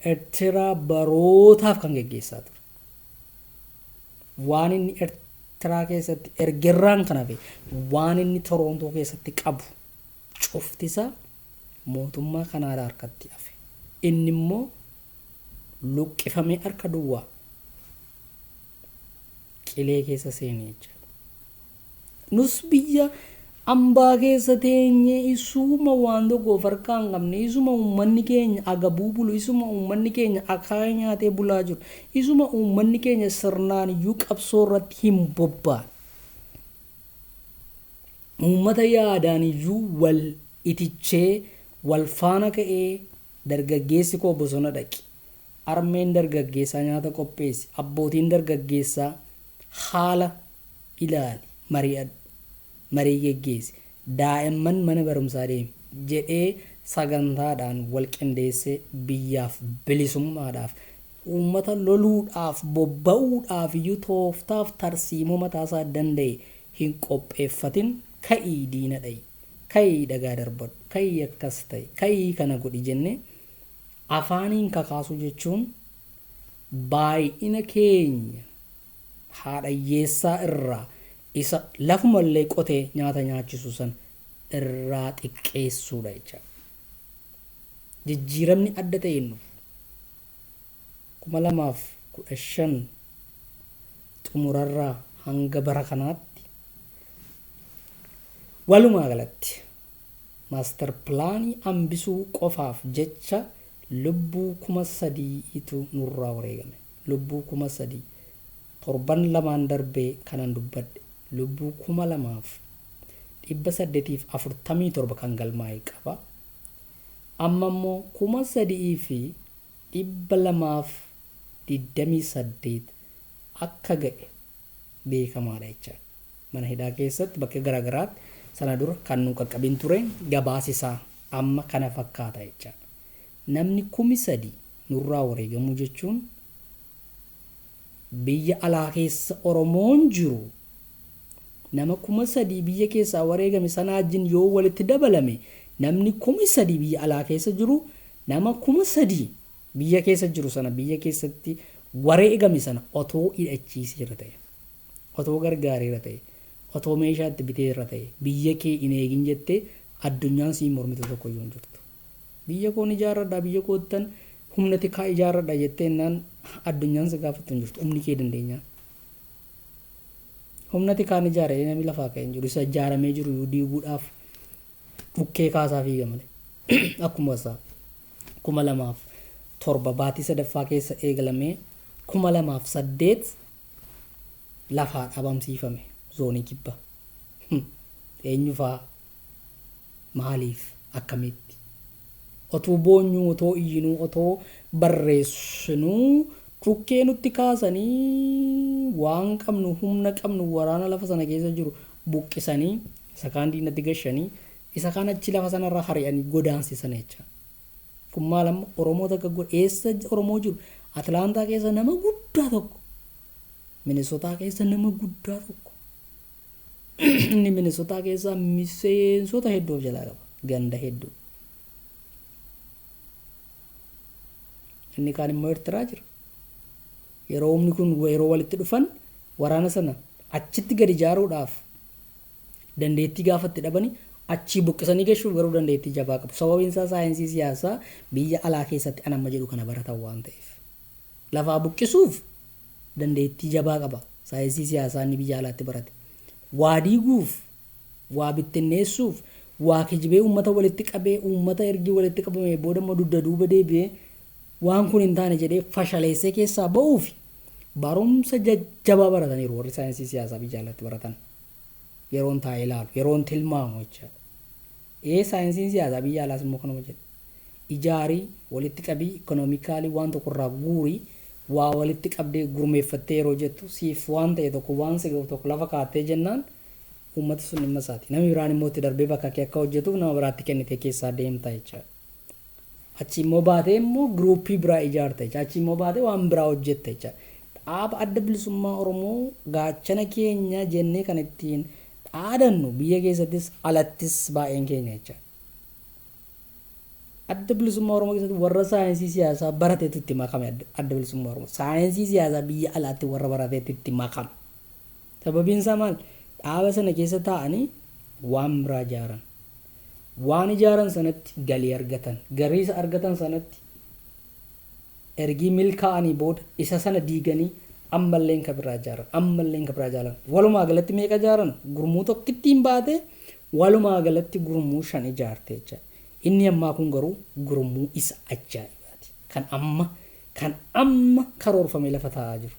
Eertiraa barootaaf kan geggeessaa ture. Waan inni Eertiraa keessatti ergerraan kan hafe waan inni Toroontoo keessatti qabu cuftisaa mootummaa Kanaadaa harkatti hafe. Inni immoo luqqifamee harka duwwaa qilee keessa seenee jechaadha. Nus biyya ambaa keessa teenyee isuma waan tokko of harkaa hin qabne, isuma uummanni keenya agabuu bulu, isuma uummanni keenya akaaya nyaatee bulaa jiru, isuma uummanni keenya sirnaan iyyuu qabsoo irratti hin bobbaane. Uummata yaadaan iyyuu wal itichee wal faana ka'ee dargaggeessi koo bosona dhaqi, armeen dargaggeessaa nyaata qopheessi, abbootiin dargaggeessaa haala ilaali, mari'adhu, marii geggeessi, daa'imman mana barumsaa deemi jedhee sagantaadhaan wal qindeessee biyyaaf bilisummaadhaaf uummata loluudhaaf bobba'uudhaaf iyyuu tooftaaf tarsiimoo mataasaa danda'e hin qopheeffatin ka'ii diina dha'i, ka'ii dhagaa darbadhu, ka'ii akkas ta'i, ka'ii kana godhi jennee afaaniin kakaasuu jechuun baay'ina keenya haadha hiyyeessaa irraa isa lafumallee qotee nyaata nyaachisu san irraa xiqqeessuudha jechaadha. Jijjiiramni adda ta'e hin dhufu. 2015 xumurarraa hanga bara kanaatti walumaa galatti maaster pilaanii hambisuu qofaaf jecha lubbuu 3000tu nurraa wareegame. Lubbuu 3000 torban lamaan darbee kanan dubbadhe lubbuu 2847 kan galmaa'e qaba. Amma immoo 3228 akka ga'e beekamaadha jechaadha. Mana hidhaa keessatti bakka garaagaraatti sana dura kan nu qaqqabin ture gabaasisaa amma kana fakkaata jechaadha. Namni 3000 nurraa wareegamuu jechuun biyya alaa keessa Oromoon jiru nama 3000 biyya keessaa wareegame sanaa wajjin yoo walitti dabalame namni 3000 biyya alaa keessa jiru nama 3000 biyya keessa jiru sana biyya keessatti wareegame sana otoo hidhachiiseera ta'e, otoo gargaareera ta'e, otoo meeshaa itti biteera ta'e biyya kee hin eegin jettee addunyaan siin mormitu tokko iyyuu hin jirtu. Biyya koon ijaarradha, biyya koottan humna tikaa ijaarradha jettee innaan addunyaan si gaafattu hin jirtu. Humni kee dandeenyaan. Humna tikaan ijaare namni lafaa ka'e hin jiru. Isa ijaaramee jiru iyyuu diiguudhaaf dhukkee kaasaa fiiga malee. Akkuma isaa 2007 baatii sadaffaa keessa eegalamee 2008 lafaa dhabamsiifame zoonii kibba. Eenyufaa, maaliif, akkamitti? Otuu boonyuu, otoo iyyinuu, otoo barreessinuu dhukkee nutti kaasanii waan qabnu, humna qabnu, waraana lafa sana keessa jiru buqqisanii isa kaan diinatti gashanii isa kaan achi lafa sanarraa hari'anii godaansisan jecha. Kun maal amma Oromoo takka godhe? Eessa Oromoo jiru? Atlaantaa keessa nama guddaa tokko, Minisotaa keessa nama guddaa tokko. Inni Minisotaa keessa miseensota hedduu of jalaa qaba, ganda hedduu. Inni kaan immoo Eertiraa jira. Yeroo humni kun yeroo walitti dhufan waraana sana achitti gadi ijaaruudhaaf Dandeettii gaafa itti dhabanii achii buqqisanii gashuuf garuu dandeettii jabaa qabu. Sababiin isaa saayinsii siyaasaa biyya alaa keessatti an amma jedhu kana baratan waan ta'eef. Lafaa buqqisuuf dandeettii jabaa qaba. Saayinsii siyaasaa inni biyya alaatti barate. Waa diiguuf, waa bittinneessuuf, waa kijibee uummata walitti qabee, uummata ergii walitti qabamee booda immoo dugda duuba deebi'ee waan kun hin taane jedhee fashaleessee keessaa ba'uuf barumsa jajjabaa barataniiru warri saayinsii siyaasaa biyya alaatti baratan. Yeroon taa'ee ilaalu, yeroon tilmaamu jechaadha. Ee, saayinsiin siyaasaa biyya alaas immoo kanuma jedha. Ijaarii, walitti qabii, economically waan tokko irraa guurii, waa walitti qabdee gurmeeffattee yeroo jettu, siif waan ta'e tokko, waan si ga'u tokko lafa kaa'attee jennaan, uummata sun dhimma isaati. Namni biraan immoo itti darbee bakka kee akka hojjetuuf nama biraatti kennitee keessaa deemta jechaadha. Achi immoo baatee immoo giruuppii biraa ijaarta jechaadha. Achi immoo baatee waan biraa hojjetta jechaadha. Dhaaba Adda Bilisummaa Oromoo gaachana keenya jennee kan ittiin dhaadannu biyya keessattis alattis baay'een keenya jechaadha. Adda Bilisummaa Oromoo keessatti warra saayinsii siyaasaa barateetu itti makame. Adda Bilisummaa Oromoo saayinsii siyaasaa biyya alaatti warra barateetu itti makame. Sababiin isaa maal? Dhaaba sana keessa taa'anii waan biraa ijaaran. Waan ijaaran sanatti galii argatan. Galii isa argatan sanatti ergii milkaa'anii booda isa sana diiganii ammalleen ka biraa ijaaran. Ammalleen ka biraa ijaaran. Walumaa galatti meeqa ijaaran? Gurmuu tokkittiin baate walumaa galatti gurmuu 5 ijaarte jechaadha. Inni ammaa kun garuu gurmuu isa ajaa'ibaati. Kan amma karoorfamee lafa taa'aa jiru.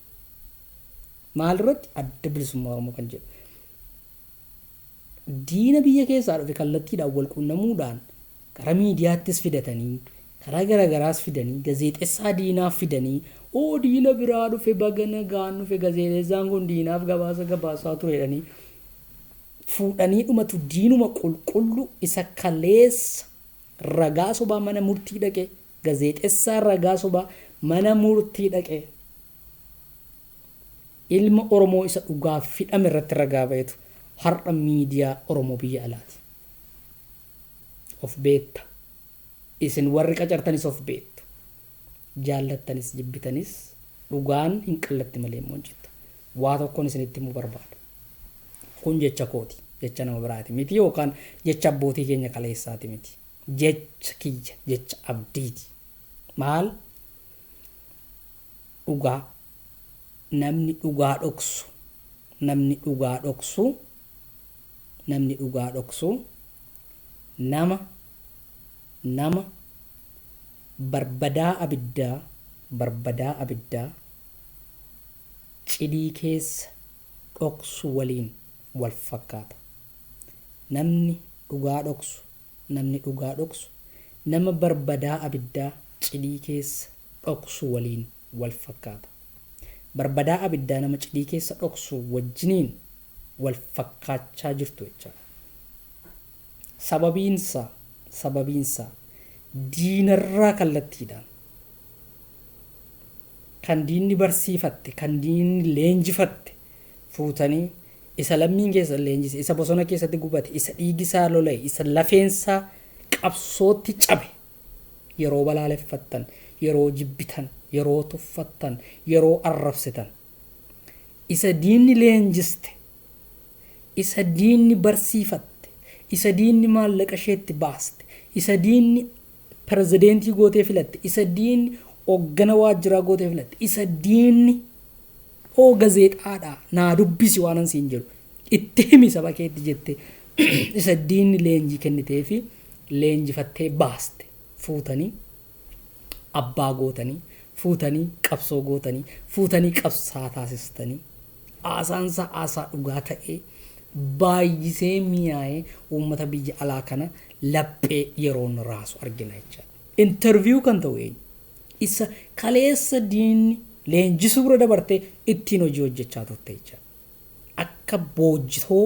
Maal irratti? Adda Bilisummaa Oromoo kan jedhu. Diina biyya keessaa dhufe kallattiidhaan wal quunnamuudhaan karaa miidiyaattis fidatanii, karaa garaagaraas fidanii, gazeexessaa diinaaf fidanii, oo diina biraa dhufe, baga nagaan dhufe, gazeexessaan kun diinaaf gabaasa gabaasaa ture jedhanii fuudhanii dhumatu. Diinuma qulqullu isa kaleessa ragaa sobaa mana murtii dhaqe, gazeexessaa ragaa sobaa mana murtii dhaqe, ilma Oromoo isa dhugaaf hidhame irratti ragaa ba'etu har'a miidiyaa Oromoo biyya alaati. Of beetta. Isin warri qacartanis of beektu. Jaallattanis jibbitanis dhugaan hin qallatti malee immoo hin cittu. Waa tokkoon isinitti himuu barbaada. Kun jecha kooti. Jecha nama biraati miti yookaan jecha abbootii keenya kaleessaati miti. Jecha kiyya, jecha Abdiiti. Maal? Dhugaa. Namni dhugaa dhoksu, namni dhugaa dhoksu, namni dhugaa dhoksu nama barbadaa abiddaa cidii keessa dhoksu waliin wal fakkaata. Namni dhugaa dhoksu, namni dhugaa dhoksu nama barbadaa abiddaa cidii keessa dhoksu waliin wal fakkaata. Barbadaa abiddaa nama cidii keessa dhoksu wajjiniin wal fakkaachaa jirtu jechaadha. Sababiinsaa diinarraa kallattiidhaan kan diinni barsiifatte, kan diinni leenjifatte fuutanii, isa lammiin keessa leenjise, isa bosona keessatti gubate, isa dhiigisaa lola'e, isa lafeensaa qabsootti cabe yeroo balaaleffattan, yeroo jibbitan, yeroo tuffattan, yeroo arrabsitan, isa diinni leenjiste, isa diinni barsiifatte, isa diinni maallaqa isheetti baaste, isa diinni pirezidentii gootee filatte, isa diinni hoggana waajjiraa gootee filatte, isa diinni hoo gazeexaadhaa naa dubbisi waan an siin jedhu itti himi saba keetti jette, isa diinni leenjii kennitee fi leenjifattee baaste fuutanii abbaa gootanii, fuutanii qabsoo gootanii, fuutanii qabsaa taasistanii, haasaansaa haasaa dhugaa ta'ee baay'isee mi'aayee uummata biyya alaa kana laphee yeroon raasu argina jechaadha. Interview kan ta'u eenyu? Isa kaleessa diinni leenjisuu bira dabartee ittiin hojii hojjechaa turte jechaadha. Akka boojjitoo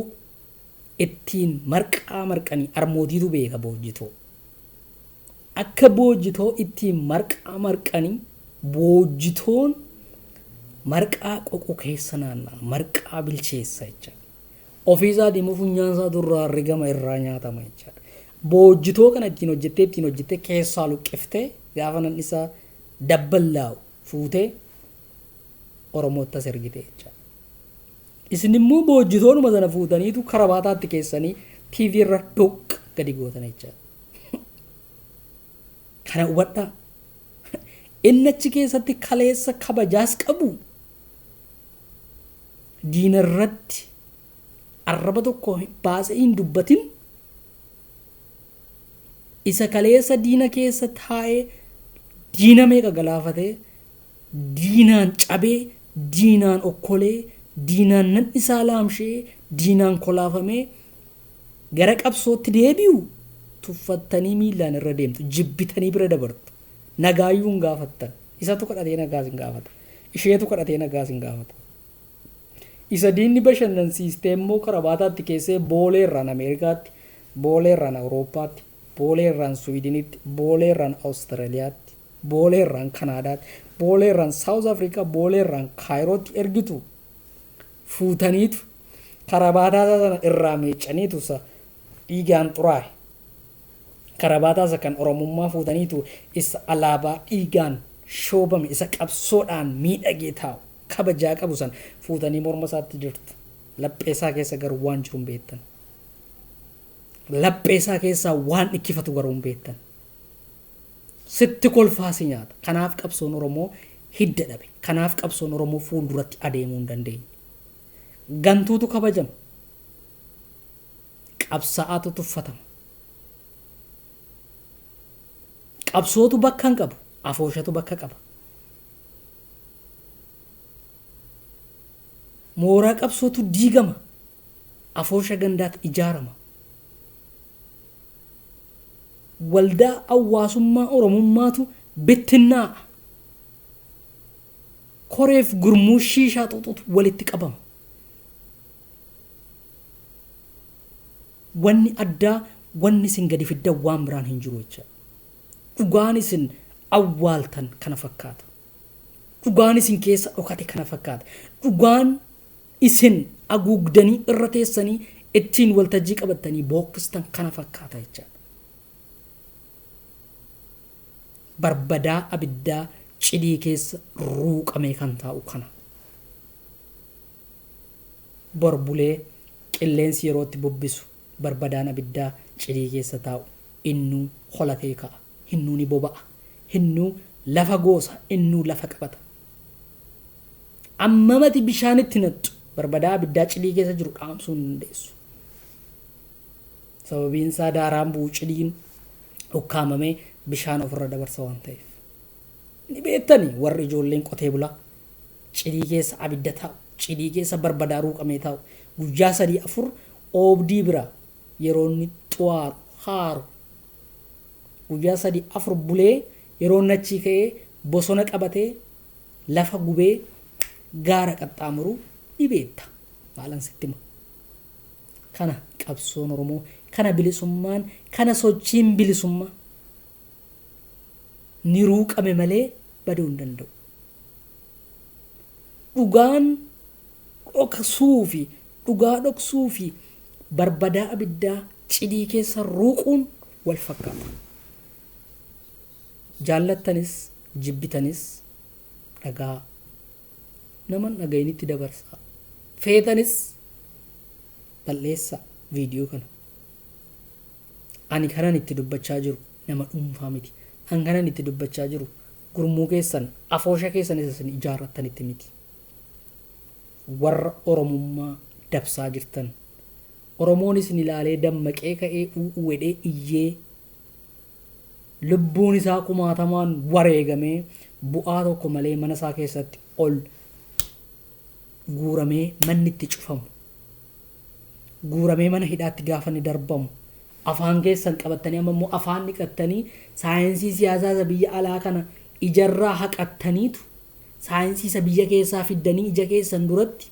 ittiin marqaa marqanii, armootiitu beeka boojjitoo. Akka boojjitoo ittiin marqaa marqanii, boojjitoon marqaa qoqu keessa naanna'a, marqaa bilcheessa jechaadha. Ofii isaatii immoo funyaan isaa durraa rigama irraa nyaatama jechaadha. Boojjitoo kana ittiin hojjettee, ittiin hojjettee keessaa luqqiftee, gaafa nan isaa dabballaa'u fuutee Oromootti as ergite jechaadha. Isin immoo boojjitoonuma sana fuutaniitu karabaataatti keessanii TV irra doq gadi gootan jechaadha. Kana hubadhaa. Inni achi keessatti kaleessa kabajaas qabu diina irratti arraba tokko baasee hin dubbatin, isa kaleessa diina keessa taa'ee diina meeqa galaafatee, diinaan cabee, diinaan okkolee, diinaan nan isaa laamshee, diinaan kolaafamee gara qabsootti deebi'u tuffattanii miillaan irra deemtu, jibbitanii bira dabartu, nagaayyuu hin gaafattan. Isatu kadhatee nagaas hin gaafata, isheetu kadhatee nagaas hin gaafata. Isa diinni bashannansiistee immoo karabaataatti keessee Booleerraan Ameerikaatti, Booleerraan Awurooppaatti, Booleerraan Swiidinitti, Booleerraan Awustiraaliyaatti, Booleerraan Kanaadaatti, Booleerraan Saawuz Afrikaa, Booleerraan Kaayirootti ergitu fuutaniitu karabaataa sana irraa miiccaniitu isa dhiigaan xuraa'e. Karabaataa isa kan Oromummaa fuutaniitu isa alaabaa dhiigaan shoobame, isa qabsoodhaan miidhagee taa'u kabajaa qabu san fuutanii morma isaatti jirtu. Laphee isaa keessa garuu waan jiru hin beektan. Laphee isaa keessaa waan dhikkifatu garuu hin beektan. Sitti kolfaa si nyaata. Kanaaf qabsoon Oromoo hidda dhabe. Kanaaf qabsoon Oromoo fuulduratti adeemuu hin dandeenye. Gantuutu kabajama. Qabsaa'aatu tuffatama. Qabsootu bakka hin qabu. Afooshatu bakka qaba. Mooraa qabsootu diigama. Afoosha gandaatu ijaarama. Waldaa hawaasummaa Oromummaatu bittinnaa'a. Koreef gurmuu shiishaa xuuxutu walitti qabama. Wanni addaa, wanni isin gadi fiddan waan biraan hin jiru jecha. Dhugaan isin awwaaltan kana fakkaata. Dhugaan isin keessa dhokate kana fakkaata. Dhugaan isin haguugdanii irra teessanii ittiin waltajjii qabattanii bookkistan kana fakkaata jechaadha. Barbadaa abiddaa cidii keessa ruuqamee kan taa'u kana. Borbulee qilleensi yeroo itti bubbisu barbadaan abiddaa cidii keessa taa'u innuu holatee ka'a. Innuu ni boba'a. Innuu lafa goosa. Innuu lafa qabata. Ammamati bishaan itti naxxu barbadaa abiddaa cidii keessa jiru dhaamsuu hin dandeessu. Sababiin isaa daaraan bu'u cidiin ukkaamamee bishaan ofirra dabarsa waan ta'eef. Ni beektani warri ijoolleen qotee bulaa cidii keessa abidda taa'u, cidii keessa barbadaa ruuqamee taa'u, guyyaa 3 4 oobdii bira yeroo inni xuwaaru haaru, guyyaa 3 4 bulee yeroo inni achii ka'ee bosona qabatee lafa gubee gaara qaxxaamuru ni beekta. Maalan sitti hima. Kana qabsoon Oromoo, kana bilisummaan, kana sochiin bilisummaa ni ruuqame malee baduu hin danda'u. Dhugaan dhoksuu fi dhugaa dhoksuu fi barbadaa abiddaa cidii keessa ruuquun wal fakkaata. Jaallattanis jibbitanis dhagaa naman dhaga'initti dabarsaa. Feetanis balleessaa viidiyoo kana. Ani kanan itti dubbachaa jiru nama dhuunfaa miti. An kanan itti dubbachaa jiru gurmuu keessan, afoosha keessan isa isin ijaarrattanitti miti. Warra Oromummaa dabsaa jirtan. Oromoon isin ilaalee dammaqee ka'ee u'uu wedhee iyyee lubbuun isaa kumaatamaan wareegamee bu'aa tokko malee mana isaa keessatti ol guuramee manni itti cufamu. Guuramee mana hidhaatti gaafa inni darbamu. Afaan keessan qabattanii amma immoo afaan dhiqattanii saayinsii siyaasaa isa biyya alaa kana ijarraa haqattaniitu saayinsii isa biyya keessaa fiddanii ija keessan duratti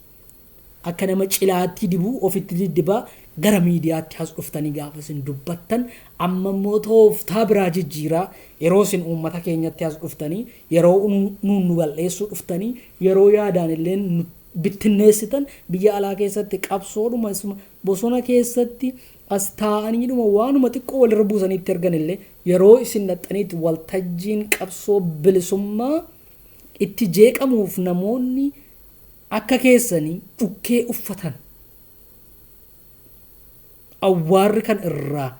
akka nama cilaatti dibuu ofitti diddibaa gara miidiyaatti as dhuftanii gaafa isin dubbattan, amma immoo tooftaa biraa jijjiiraa yeroo isin uummata keenyatti as dhuftanii, yeroo nuun nu bal'eessuu dhuftanii, yeroo yaadaan illee nu bittinneessitan, biyya alaa keessatti qabsoodhuma isuma bosona keessatti as taa'aniidhuma waanuma xiqqoo walirra buusanii itti ergan illee yeroo isin dhaxxaniitti waltajjiin qabsoo bilisummaa itti jeeqamuuf namoonni Akka keessanii dhukkee uffatan awwaarri kan irraa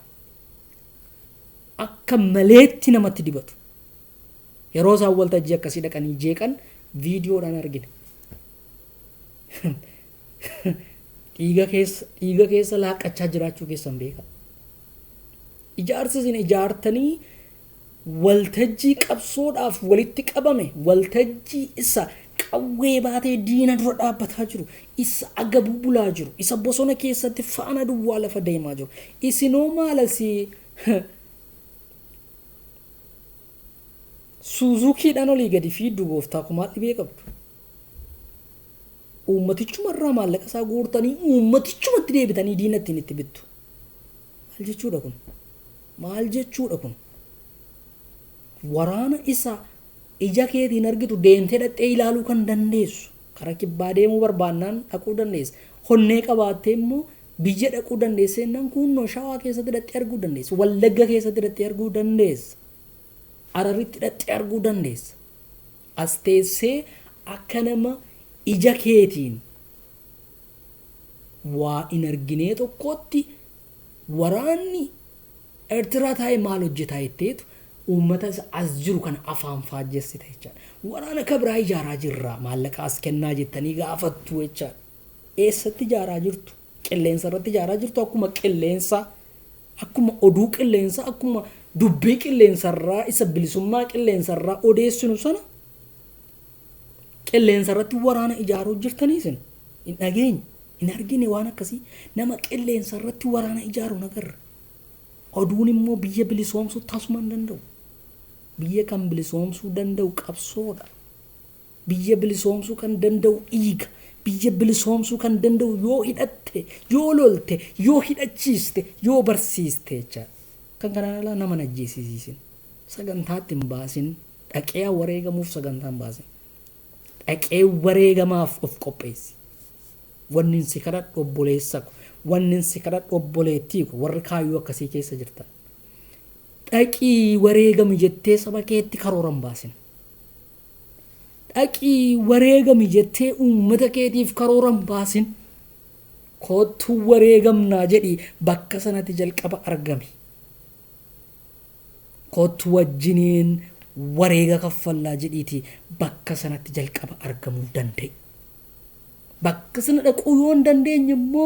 akka maleetti namatti dibatu. Yeroo isaan waltajjii akkasii dhaqanii jeeqan viidiyoodhaan argina. Dhiiga keessa laaqachaa jiraachuu keessan beeka. Ijaarsa isin ijaartanii waltajjii qabsoodhaaf walitti qabame, waltajjii isa qawwee baatee diina dura dhaabbataa jiru, isa agabuu bulaa jiru, isa bosona keessatti faana duwwaa lafa deemaa jiru. Isinoo maalasii Suuzukiidhaan olii gadi fiiddu gooftaa kumaa dhibee qabdu. Uummatichuma irraa maallaqa isaa guurtanii uummatichumatti deebitanii diina ittiin itti bittu. Maal jechuudha kun? Maal jechuudha kun? Waraana isa ija keetiin argitu deemtee dhaqxee ilaaluu kan dandeessu. Karaa kibbaa deemuu barbaannaan dhaquu dandeessa. Honnee qabaattee immoo biyya dhaquu dandeessa jennaan kunnoo Shawaa keessatti dhaqxee arguu dandeessa. Wallagga keessatti dhaqxee arguu dandeessa. Hararitti dhaqxee arguu dandeessa. As teessee akka nama ija keetiin waa hin arginee tokkotti waraanni Eertiraa taa'ee maal hojjetaa jetteetu uummata isa as jiru kana afaan faajjessita jechaadha. Waraana kabiraa ijaaraa jirra maallaqa as kennaa jettanii gaafattu jechaadha. Eessatti ijaaraa jirtu? Qilleensa irratti ijaaraa jirtu akkuma qilleensa, akkuma oduu qilleensa, akkuma dubbii qilleensarraa isa bilisummaa qilleensarraa odeessinu sana qilleensa irratti waraana ijaaruu jirtanii isin hin dhageenye, hin argine waan akkasii. Nama qilleensa irratti waraana ijaaru nagarra. Oduun immoo biyya bilisoomsuu tasuma hin danda'u. Biyya kan bilisoomsuu danda'u qabsoodha. Biyya bilisoomsuu kan danda'u dhiiga. Biyya bilisoomsuu kan danda'u yoo hidhatte, yoo lolte, yoo hidhachiiste, yoo barsiiste jechaadha. Kan kanaan alaa nama hin ajjeesisiisin. Sagantaatti hin baasin. Dhaqee wareegamuuf sagantaa hin baasin. Dhaqee wareegamaaf of qopheessi. Wanni si kadhadhu obboleessa ko, wanni si kadhadhu obboleettii ko, warri kaayyoo akkasii keessa jirtan. Dhaqii wareegami jettee saba keetti karoora hin baasin. Dhaqii wareegami jettee uummata keetiif karoora hin baasin. Kottuu wareegamnaa jedhii bakka sanatti jalqaba argami. Kottu wajjiniin wareega kaffallaa jedhiitii bakka sanatti jalqaba argamuu danda'i. Bakka sana dhaquu yoo hin dandeenye immoo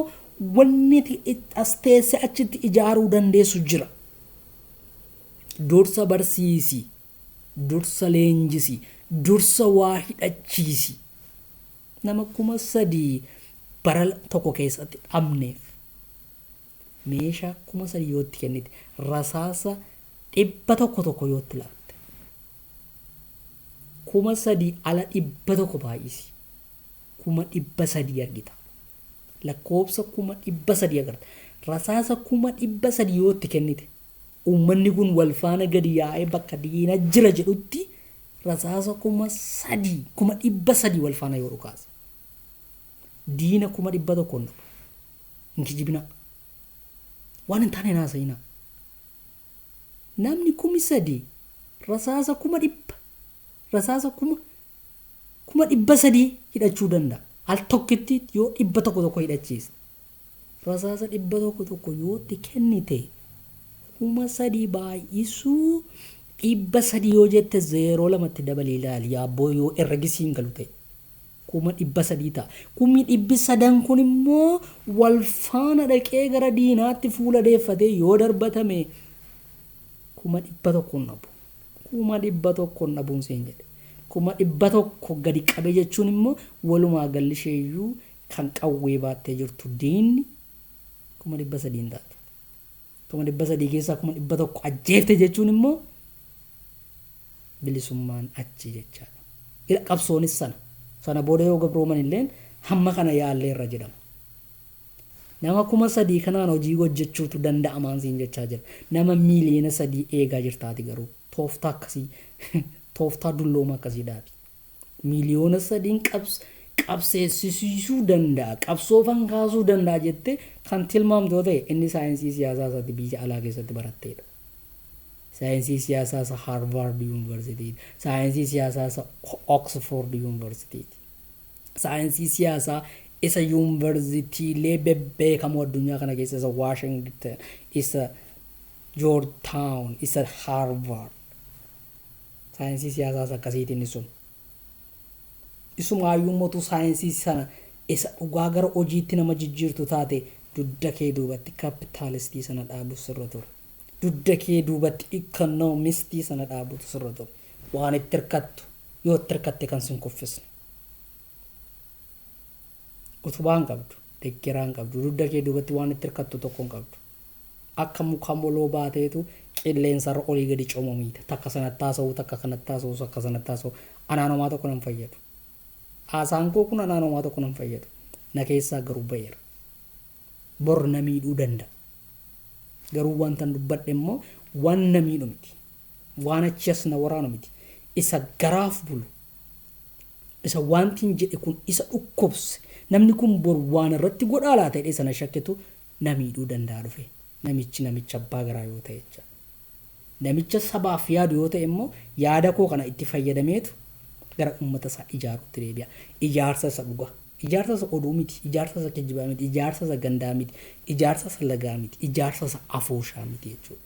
wanni as teessee achitti ijaaruu dandeessu jira. Dursa barsiisi, dursa leenjisi, dursa waa hidhachiisi. Nama 3000 bara tokko keessatti dhabneef meeshaa 3000 yoo itti kennite, rasaasa 100 tokko yoo itti laatte, 3000 ala 100 baay'isi, 300,000 argita. Lakkoofsa 300,000 agarta. Rasaasa 300,000 yoo itti kennite, uummanni kun wal faana gadi yaa'ee bakka diina jira jedhutti rasaasa 3000, 300,000 wal faana yoo dhukaase, diina 100,000 hin dhabu. Hin kijibinaa. Waan hin taane hin haasa'inaa. Namni 3000 rasaasa 100,000, rasaasa 300,000 hidhachuu danda'a. Al tokkitti yoo 100 tokko hidhachiiste. Rasaasa 100 tokko yoo itti kennite 3000 baay'isuu 300 yoo jette zeeroo lamatti dabalii ilaali yaabboo yoo herregi siin galu ta'e. 300,000 ta'a. 300,000 kun immoo wal faana dhaqee gara diinaatti fuula deeffatee yoo darbatame 100,000 hin dhabu. 100,000 hin dhabuun siin jedhe. 100,000 gadi qabe jechuun immoo walumaa galli isheeyyuu kan qawwee baattee jirtu diinni 300,000 hin taatu. 300,000 keessaa 100,000 ajjeefte jechuun immoo bilisummaan achi jechaadha. Qabsoonis sana. Sana booda yoo gabrooman illeen hamma kana yaalleerra jedhama. Nama 3000 kanaan hojii hojjechuutu danda'amaan siin jechaa jira. Nama 3 miiliyoona eegaa jirtaati garuu tooftaa akkasii, tooftaa dullooma akkasii dhaabi. 3 miiliyoona qabseessisiisuu danda'a, qabsoofan kaasuu danda'a jettee kan tilmaamtu yoo ta'e inni saayinsii siyaasaa isaatti biyya alaa keessatti baratteedha. Saayinsii siyaasaa isa Harvard University, saayinsii siyaasaa isa Oxford University. Saayinsii siyaasaa isa yuunivarsiitiilee bebbeekamoo addunyaa kana keessa, isa Waashington, isa George Town, isa Harvard. Saayinsii siyaasaas akkasiitiin isuma. Isumaayyuu mootu saayinsii sana isa dhugaa gara hojiitti nama jijjiirtu taate, dugda kee duubatti kapitaalistii sana dhaabu sirra ture. Dugda kee duubatti ikoonomistii sana dhaabutu sirra ture. Waan itti hirkattu, yoo itti hirkatte kan sin kuffisne. Utubaa hin qabdu, deeggaraa hin qabdu, dugda kee duubatti waan itti hirkattu tokko hin qabdu. Akka muka moloo baateetu qilleensarra olii gadi comomiita. Takka sanatti haasa'u, takka kanatti haasa'u, takka sanatti haasa'u. Anaan homaa tokko nan fayyadu. Haasaan koo kun anaan homaa tokko nan fayyadu. Na keessaa garuu ba'eera. Bor na miidhuu danda'a. Garuu wanta dubbadhe immoo waan na miidhu miti. Waan achi as na waraanu miti. Isa garaaf bulu. Isa wanti hin jedhe kun isa dhukkubse. Namni kun bor waan irratti godhaa laata jedhee sana shakkitu na miidhuu danda'a dhufe. Namichi namicha abbaa garaa yoo ta'e jecha. Namicha sabaaf yaadu yoo ta'e immoo yaada koo kana itti fayyadameetu gara uummata isaa ijaaruutti deebi'a. Ijaarsa isa dhugaa. Ijaarsa isa oduu miti. Ijaarsa isa kijibaa miti. Ijaarsa isa gandaa miti. Ijaarsa isa lagaa miti. Ijaarsa isa afooshaa miti jechuudha.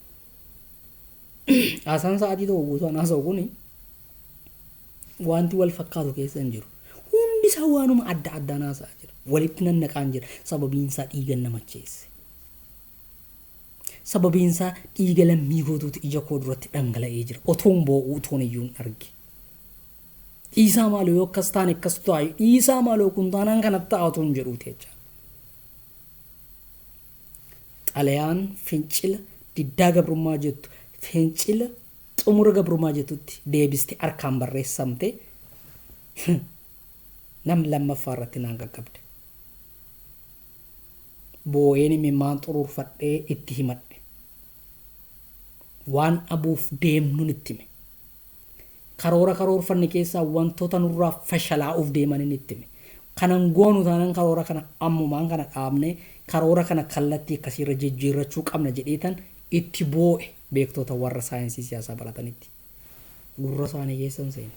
Haasaan sa'aatii tokko guutuu an haasa'u kuni wanti wal fakkaatu keessa hin jiru. Hundi isaa waanuma adda addaan haasa'aa jira. Walitti nannaqaan jira. Sababiin isaa dhiiga nama macheesse. Sababiin isaa dhiiga lammii kootuutu ija koo duratti dhangala'ee jira. Otoon boo'uu otoon iyyuu hin arge. Dhiisaa maaloo yoo akkas taane akkas ta'a, dhiisaa maaloo kun taanaan kanatti ta'a otoon jedhuuti jecha. Xalayaan fincila diddaa gabrummaa jettu, fincila xumura gabrummaa jettutti deebiste harkaan barreessamte nam lammaffaa irratti naan qaqqabde. Boo'een imimmaan xuruurfadhee itti himadhe. Waan dhabuuf deemnuun itti hime. Karoora karoorfanne keessaa wantoota nurraa fashalaa'uuf deemaniin itti hime. Kanan goonu taanaan karoora kana ammumaan kana dhaabnee karoora kana kallattii akkasiirra jijjiirrachuu qabna jedheetan itti boo'e beektota warra saayinsii siyaasaa baratanitti. Gurra isaanii keessa hin seenne.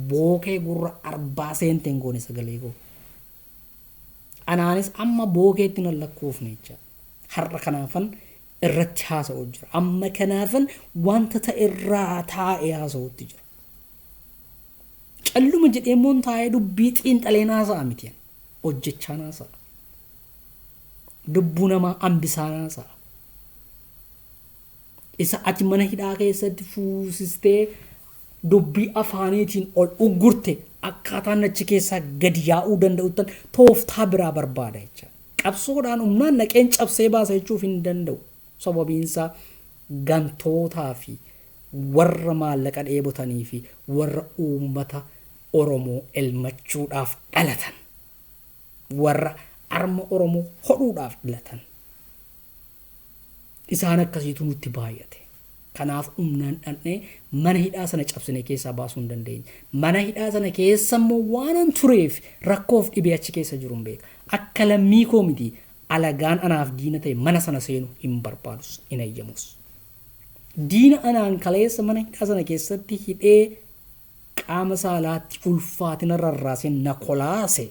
Bookee gurra arbaa seente hin goone sagalee koo. Anaanis amma bookeetti nan lakkoofne jecha. Har'a kanaafan irratti haasa'u jira. Amma kanaafan wanta ta'e irraa taa'ee haasa'utti jira. Calluma jedhee immoo taa'ee dubbii xiinxalee haasa'a miti. Hojjechaa haasa'a. Lubbuu namaa hambisaa haasa'a. Isa ati mana hidhaa keessatti fuusistee dubbii afaaniitiin ol uggurte akkaataan achi keessaa gadi yaa'uu danda'uttan tooftaa biraa barbaada jecha. Qabsoodhaan humnaan naqeen cabsee baasa jechuuf hin danda'u. Sababiinsaa gantootaa fi warra maallaqa dheebotanii fi warra uummata Oromoo elmachuudhaaf dhalatan. Warra arma Oromoo hodhuudhaaf dhalatan. Isaan akkasiitu nutti baay'ate. Kanaaf humnaan dhandhee mana hidhaa sana cabsine keessaa baasuu hin dandeenye. Mana hidhaa sana keessa immoo waanan tureef rakkoof dhibee achi keessa jiru hin beeka. Akka lammii koo miti, alagaan anaaf diina ta'e mana sana seenu hin barbaadus, hin ayyamus. Diina anaan kaleessa mana hidhaa sana keessatti hidhee qaama saalaatti ulfaatina rarraasee na kolaase.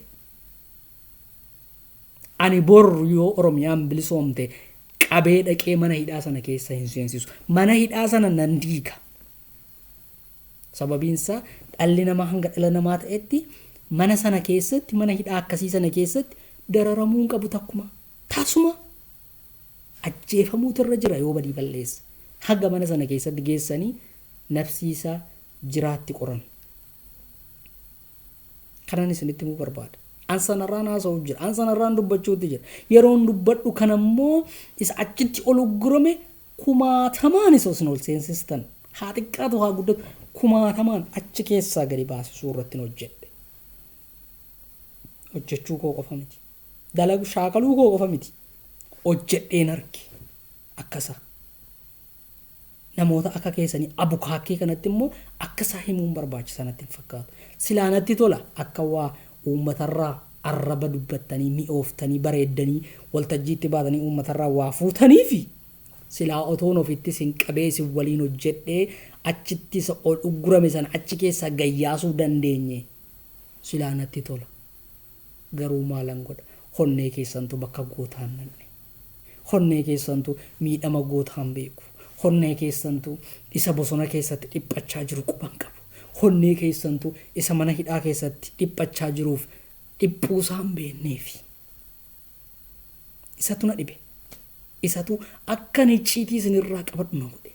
Ani bor yoo Oromiyaan bilisoomte qabee dhaqee mana hidhaa sana keessa hin seensisu. Mana hidhaa sana nan diiga. Sababiin isaa dhalli namaa hanga dhala namaa ta'etti mana sana keessatti, mana hidhaa akkasii sana keessatti dararamuu hin qabu takkuma. Tasuma ajjeefamuutu irra jira yoo badii balleesse. Haga mana sana keessatti geessanii nafsiisaa jiraatti qoran. Kanan isinitti himuu barbaada. An sanarraan haasa'u jira. An sanarraan dubbachuutti jira. Yeroon dubbadhu kanammoo isa achitti ol uggurame kumaatamaan isa isin ol seensistan. Haa xiqqaatu haa guddatu, kumaatamaan achi keessaa gadi baasisuu irratti hojjedhe. Hojjechuu koo qofa miti. Dalagu shaakaluu koo qofa miti. Hojjedheen arge. Akkasa. Namoota akka keessanii abukaakkee kanatti immoo akka isaa himuun barbaachisaa natti hin fakkaatu. Silaa natti tola akka waa uummatarraa arraba dubbattanii mi'ooftanii bareeddanii waltajjiitti baatanii uummatarraa waa fuutanii fi silaa otoon ofitti isin qabee isin waliin hojjedhee achitti isa ol uggurame sana achi keessaa gayyaasuu dandeenye silaa natti tola. Garuu maalan godha? Honnee keessantu bakka gootaan nanne. Honnee keessantu miidhama gootaan beeku. Honnee keessantu isa bosona keessatti dhiphachaa jiru quban qabu. Honnee keessantu isa mana hidhaa keessatti dhiphachaa jiruuf dhiphuusaa hin beekneefi. Isatu na dhibe. Isatu akkan icciitii isinirraa qabadhu na godhe.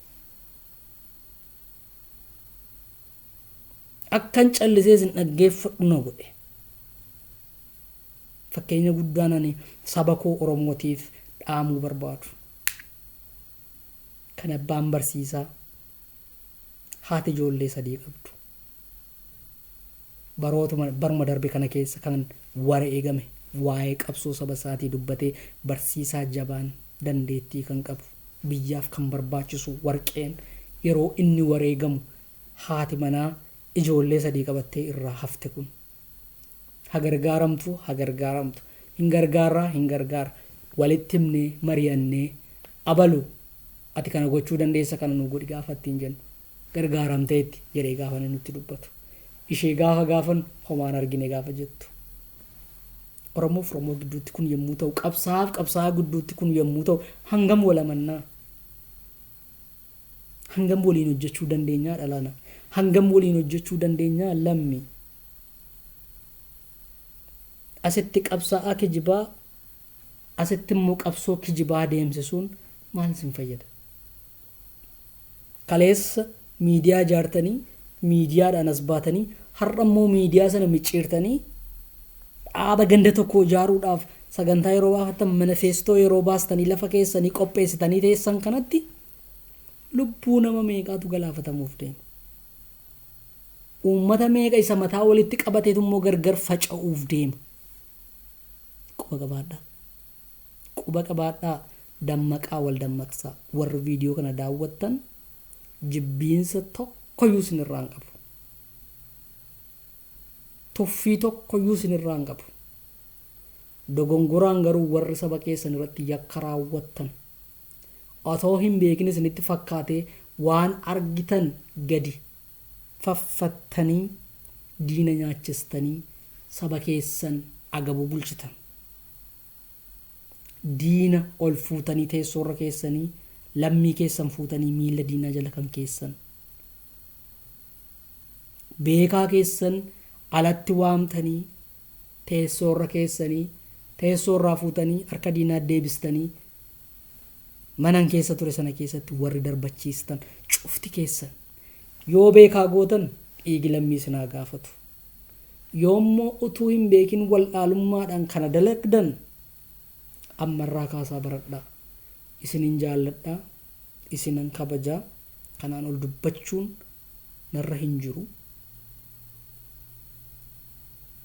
Akkan callisee isin dhaggeeffadhu na godhe. Fakkeenya guddaan ani saba koo Oromootiif dhaamuu barbaadu. Kan abbaan barsiisaa haati ijoollee 3 qabdu. Barootuma baruma darbe kana keessa kan wareegame waa'ee qabsoo saba isaatii dubbatee barsiisaa jabaan dandeettii kan qabu biyyaaf kan barbaachisu warqeen yeroo inni wareegamu haati manaa ijoollee 3 qabattee irraa hafte kun. Ha gargaaramtu ha gargaaramtu hin gargaarraa hin gargaara walitti himnee mari'annee abalu ati kana gochuu dandeessa kana nu godhi gaafa ittiin jennu gargaaramteetti jedhee gaafa inni nutti dubbatu. Ishee gaafa gaafannu homaan argine gaafa jettu. Oromoof Oromoo gidduutti kun yommuu ta'u qabsaa'aaf qabsaa'aa gidduutti kun yommuu ta'u hangam wal amannaa? Hangam waliin hojjechuu dandeenyaa dhalana? Hangam waliin hojjechuu dandeenyaa lammi? Asitti qabsaa'aa kijibaa asitti immoo qabsoo kijibaa deemsisuun maal isin fayyada? Kaleessa miidiyaa ijaartanii miidiyaadhaan as baatanii har'a immoo miidiyaa sana micciirtanii dhaaba ganda tokko ijaaruudhaaf sagantaa yeroo baafattan manifeestoo yeroo baastanii lafa keessanii qopheessitanii teessan kanatti lubbuu nama meeqaatu galaafatamuuf deema. Uummata meeqa isa mataa walitti qabateetu immoo gargar faca'uuf deema. Quba qabaadhaa. Quba qabaadhaa dammaqaa wal dammaqsaa. Warri viidiyoo kana daawwattan jibbiinsa tokkoyyuu isinirraa hin qabu. Tuffii tokkoyyuu isinirraa hin qabu. Dogongoraan garuu warri saba keessan irratti yakka raawwattan otoo hin beekin isinitti fakkaatee waan argitan gadi faffattanii diina nyaachistanii saba keessan agabuu bulchitan. Diina ol fuutanii teessoorra keessanii lammii keessan fuutanii miila diinaa jala kan keessan. Beekaa keessan alatti waamtanii teessoorra keessanii teessoorraa fuutanii harka diinaa deebistanii manan keessa ture sana keessatti warri darbachiistan cufti keessan yoo beekaa gootan dhiigi lammii isin haa gaafatu. Yoommoo utuu hin beekin wal'aalummaadhaan kana dalagdan ammarraa kaasaa baradhaa. Isinin jaalladha, isinan kabajaa, kanaan ol dubbachuun narra hin jiru.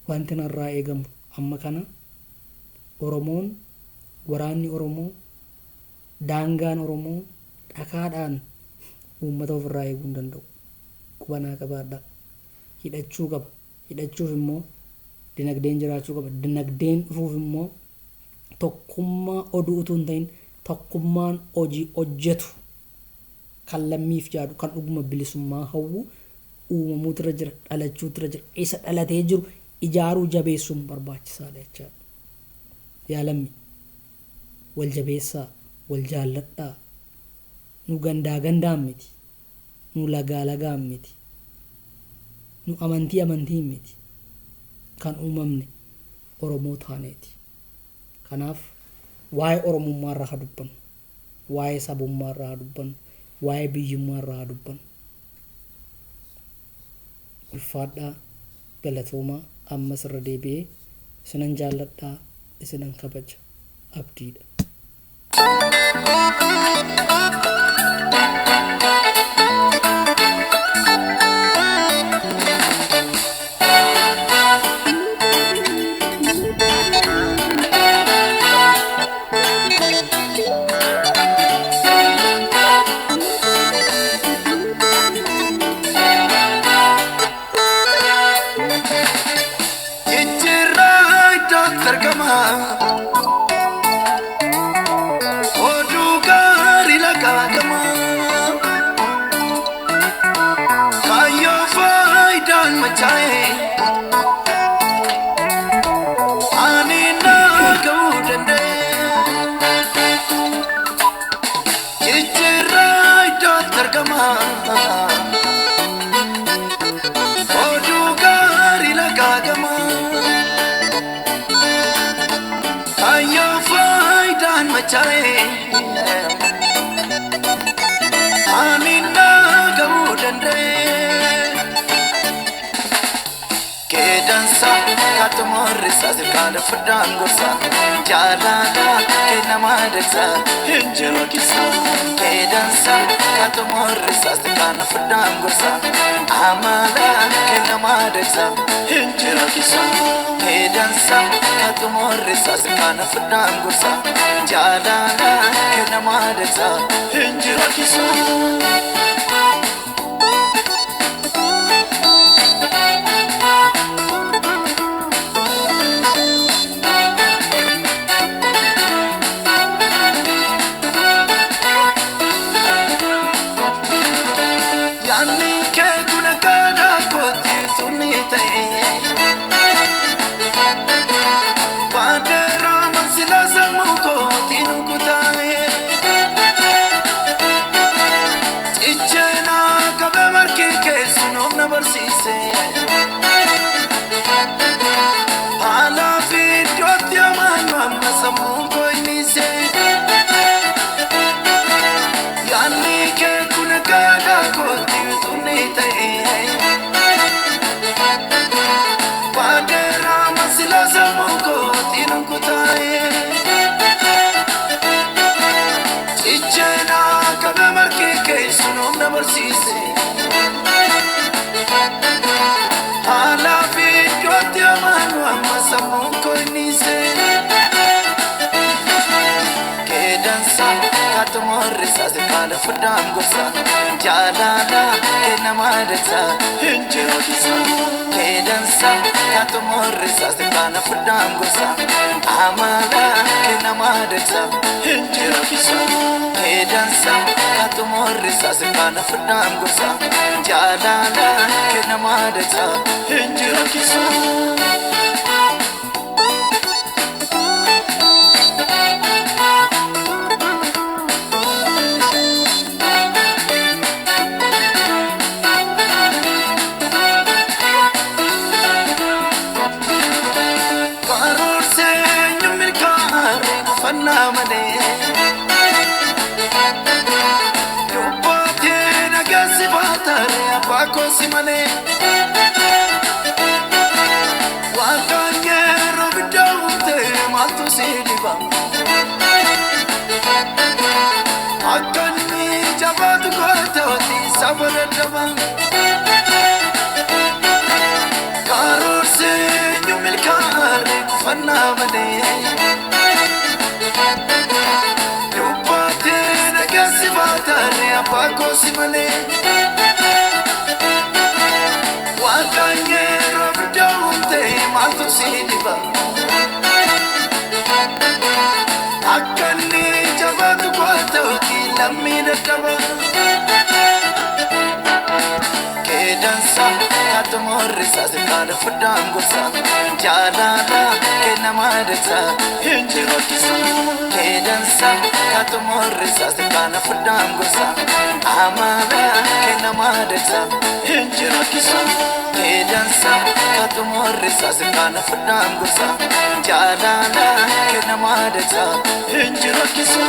Wanti narraa eegamu amma kana Oromoon, waraanni Oromoo, daangaan Oromoo dhakaadhaan uummata ofirraa eeguu hin danda'u. Qubanaa qabaadhaa. Hidhachuu qaba. Hidhachuuf immoo dinagdeen jiraachuu qaba. Dinagdeen dhufuuf immoo tokkummaa oduu utuu hin ta'in tokkummaan hojii hojjetu kan lammiif yaadu kan dhuguma bilisummaa hawwu uumamuutu irra jira, dhalachuutu irra jira. Isa dhalatee jiru ijaaruu jabeessuun barbaachisaadha jechaadha. Yaa lammi wal jabeessaa, wal jaalladhaa. Nu gandaa gandaan miti. Nu lagaa lagaan miti. Nu amantii amantiin miti. Kan uumamne Oromoo taaneeti. Kanaaf waa'ee Oromummaa irraa haa dubbannu. Waa'ee sabummaa irraa haa dubbannu. Waa'ee biyyummaa irraa haa dubbannu. Ulfaadhaa, galatoomaa, ammas irra deebi'ee isinan jaalladhaa, isinan kabaja. Abdiidha. Jijjiirraa iddootti argama. Oduu gaarii lagaagama. Kaayyoo faayidaan machaa'e. dachaa'e ani dhaga'uu danda'e. Keedansa katumorrisa sirkaana furdaan gorsa jaalala kennamaa dagsa hin jiru kisa. Keedansa katumorrisa sirkaana furdaan gorsa amala kennamaa dagsa hin jiru kisa. Keedansa katumorrisa sirkaana furdaan gorsa jaalala kennamaa dagsa hin jiru kisa. Yaanni kee kun akka kootti sunni ta'e. Baadara mansila sammuu kootiin kutaa'e. Cicheena qabe marki keessun of na barsiise. Haala fi iddootti amaanu amma sammuun koo innise. Yaanni kee kun akka kootti sunni ta'e. Baadara mansila sammuu kootiin kutaa'e. Cicheena qabe marki keessun of na barsiise. Haala fi iddootti amaanu amma sammuun koo innise. Keedansa katumorrisa sirkaana furdaan gorsa jaalala kennamaa dagsa hin jiru kisa. Keedansa katumorrisa sirkaana furdaan gorsa amala kennamaa dagsa hin jiru kisa. Keedansa katumorrisa sirkaana furdaan gorsa jaalala kennamaa dagsa hin jiru kisa. Karoorsee milkaa'ee gufannaa malee. Dubbatee nageessi baatare abbaa koosi malee. Waaqaan yeroo bidda uumte maaltu si dhiba? Akka inni jabaatu gootooti saba dadhaba. Karoorsee milkaa'ee gufannaa malee. Dubbatee nageessi baatare abbaa koosi malee. Waaqaan yeroo bidda uumte maaltu si dhiba? Akka inni jabaatu gootooti lammii dadhaba. Keedansa katumorrisa sirkaana furdaan gorsa jaalala kennamaa dagsa hin jiru kisa. Keedansa katumorrisa sirkaana furdaan gorsa amala kennamaa dagsa hin jiru kisa. Keedansa katumorrisa sirkaana furdaan gorsa jaalala kennamaa dagsa hin jiru kisa.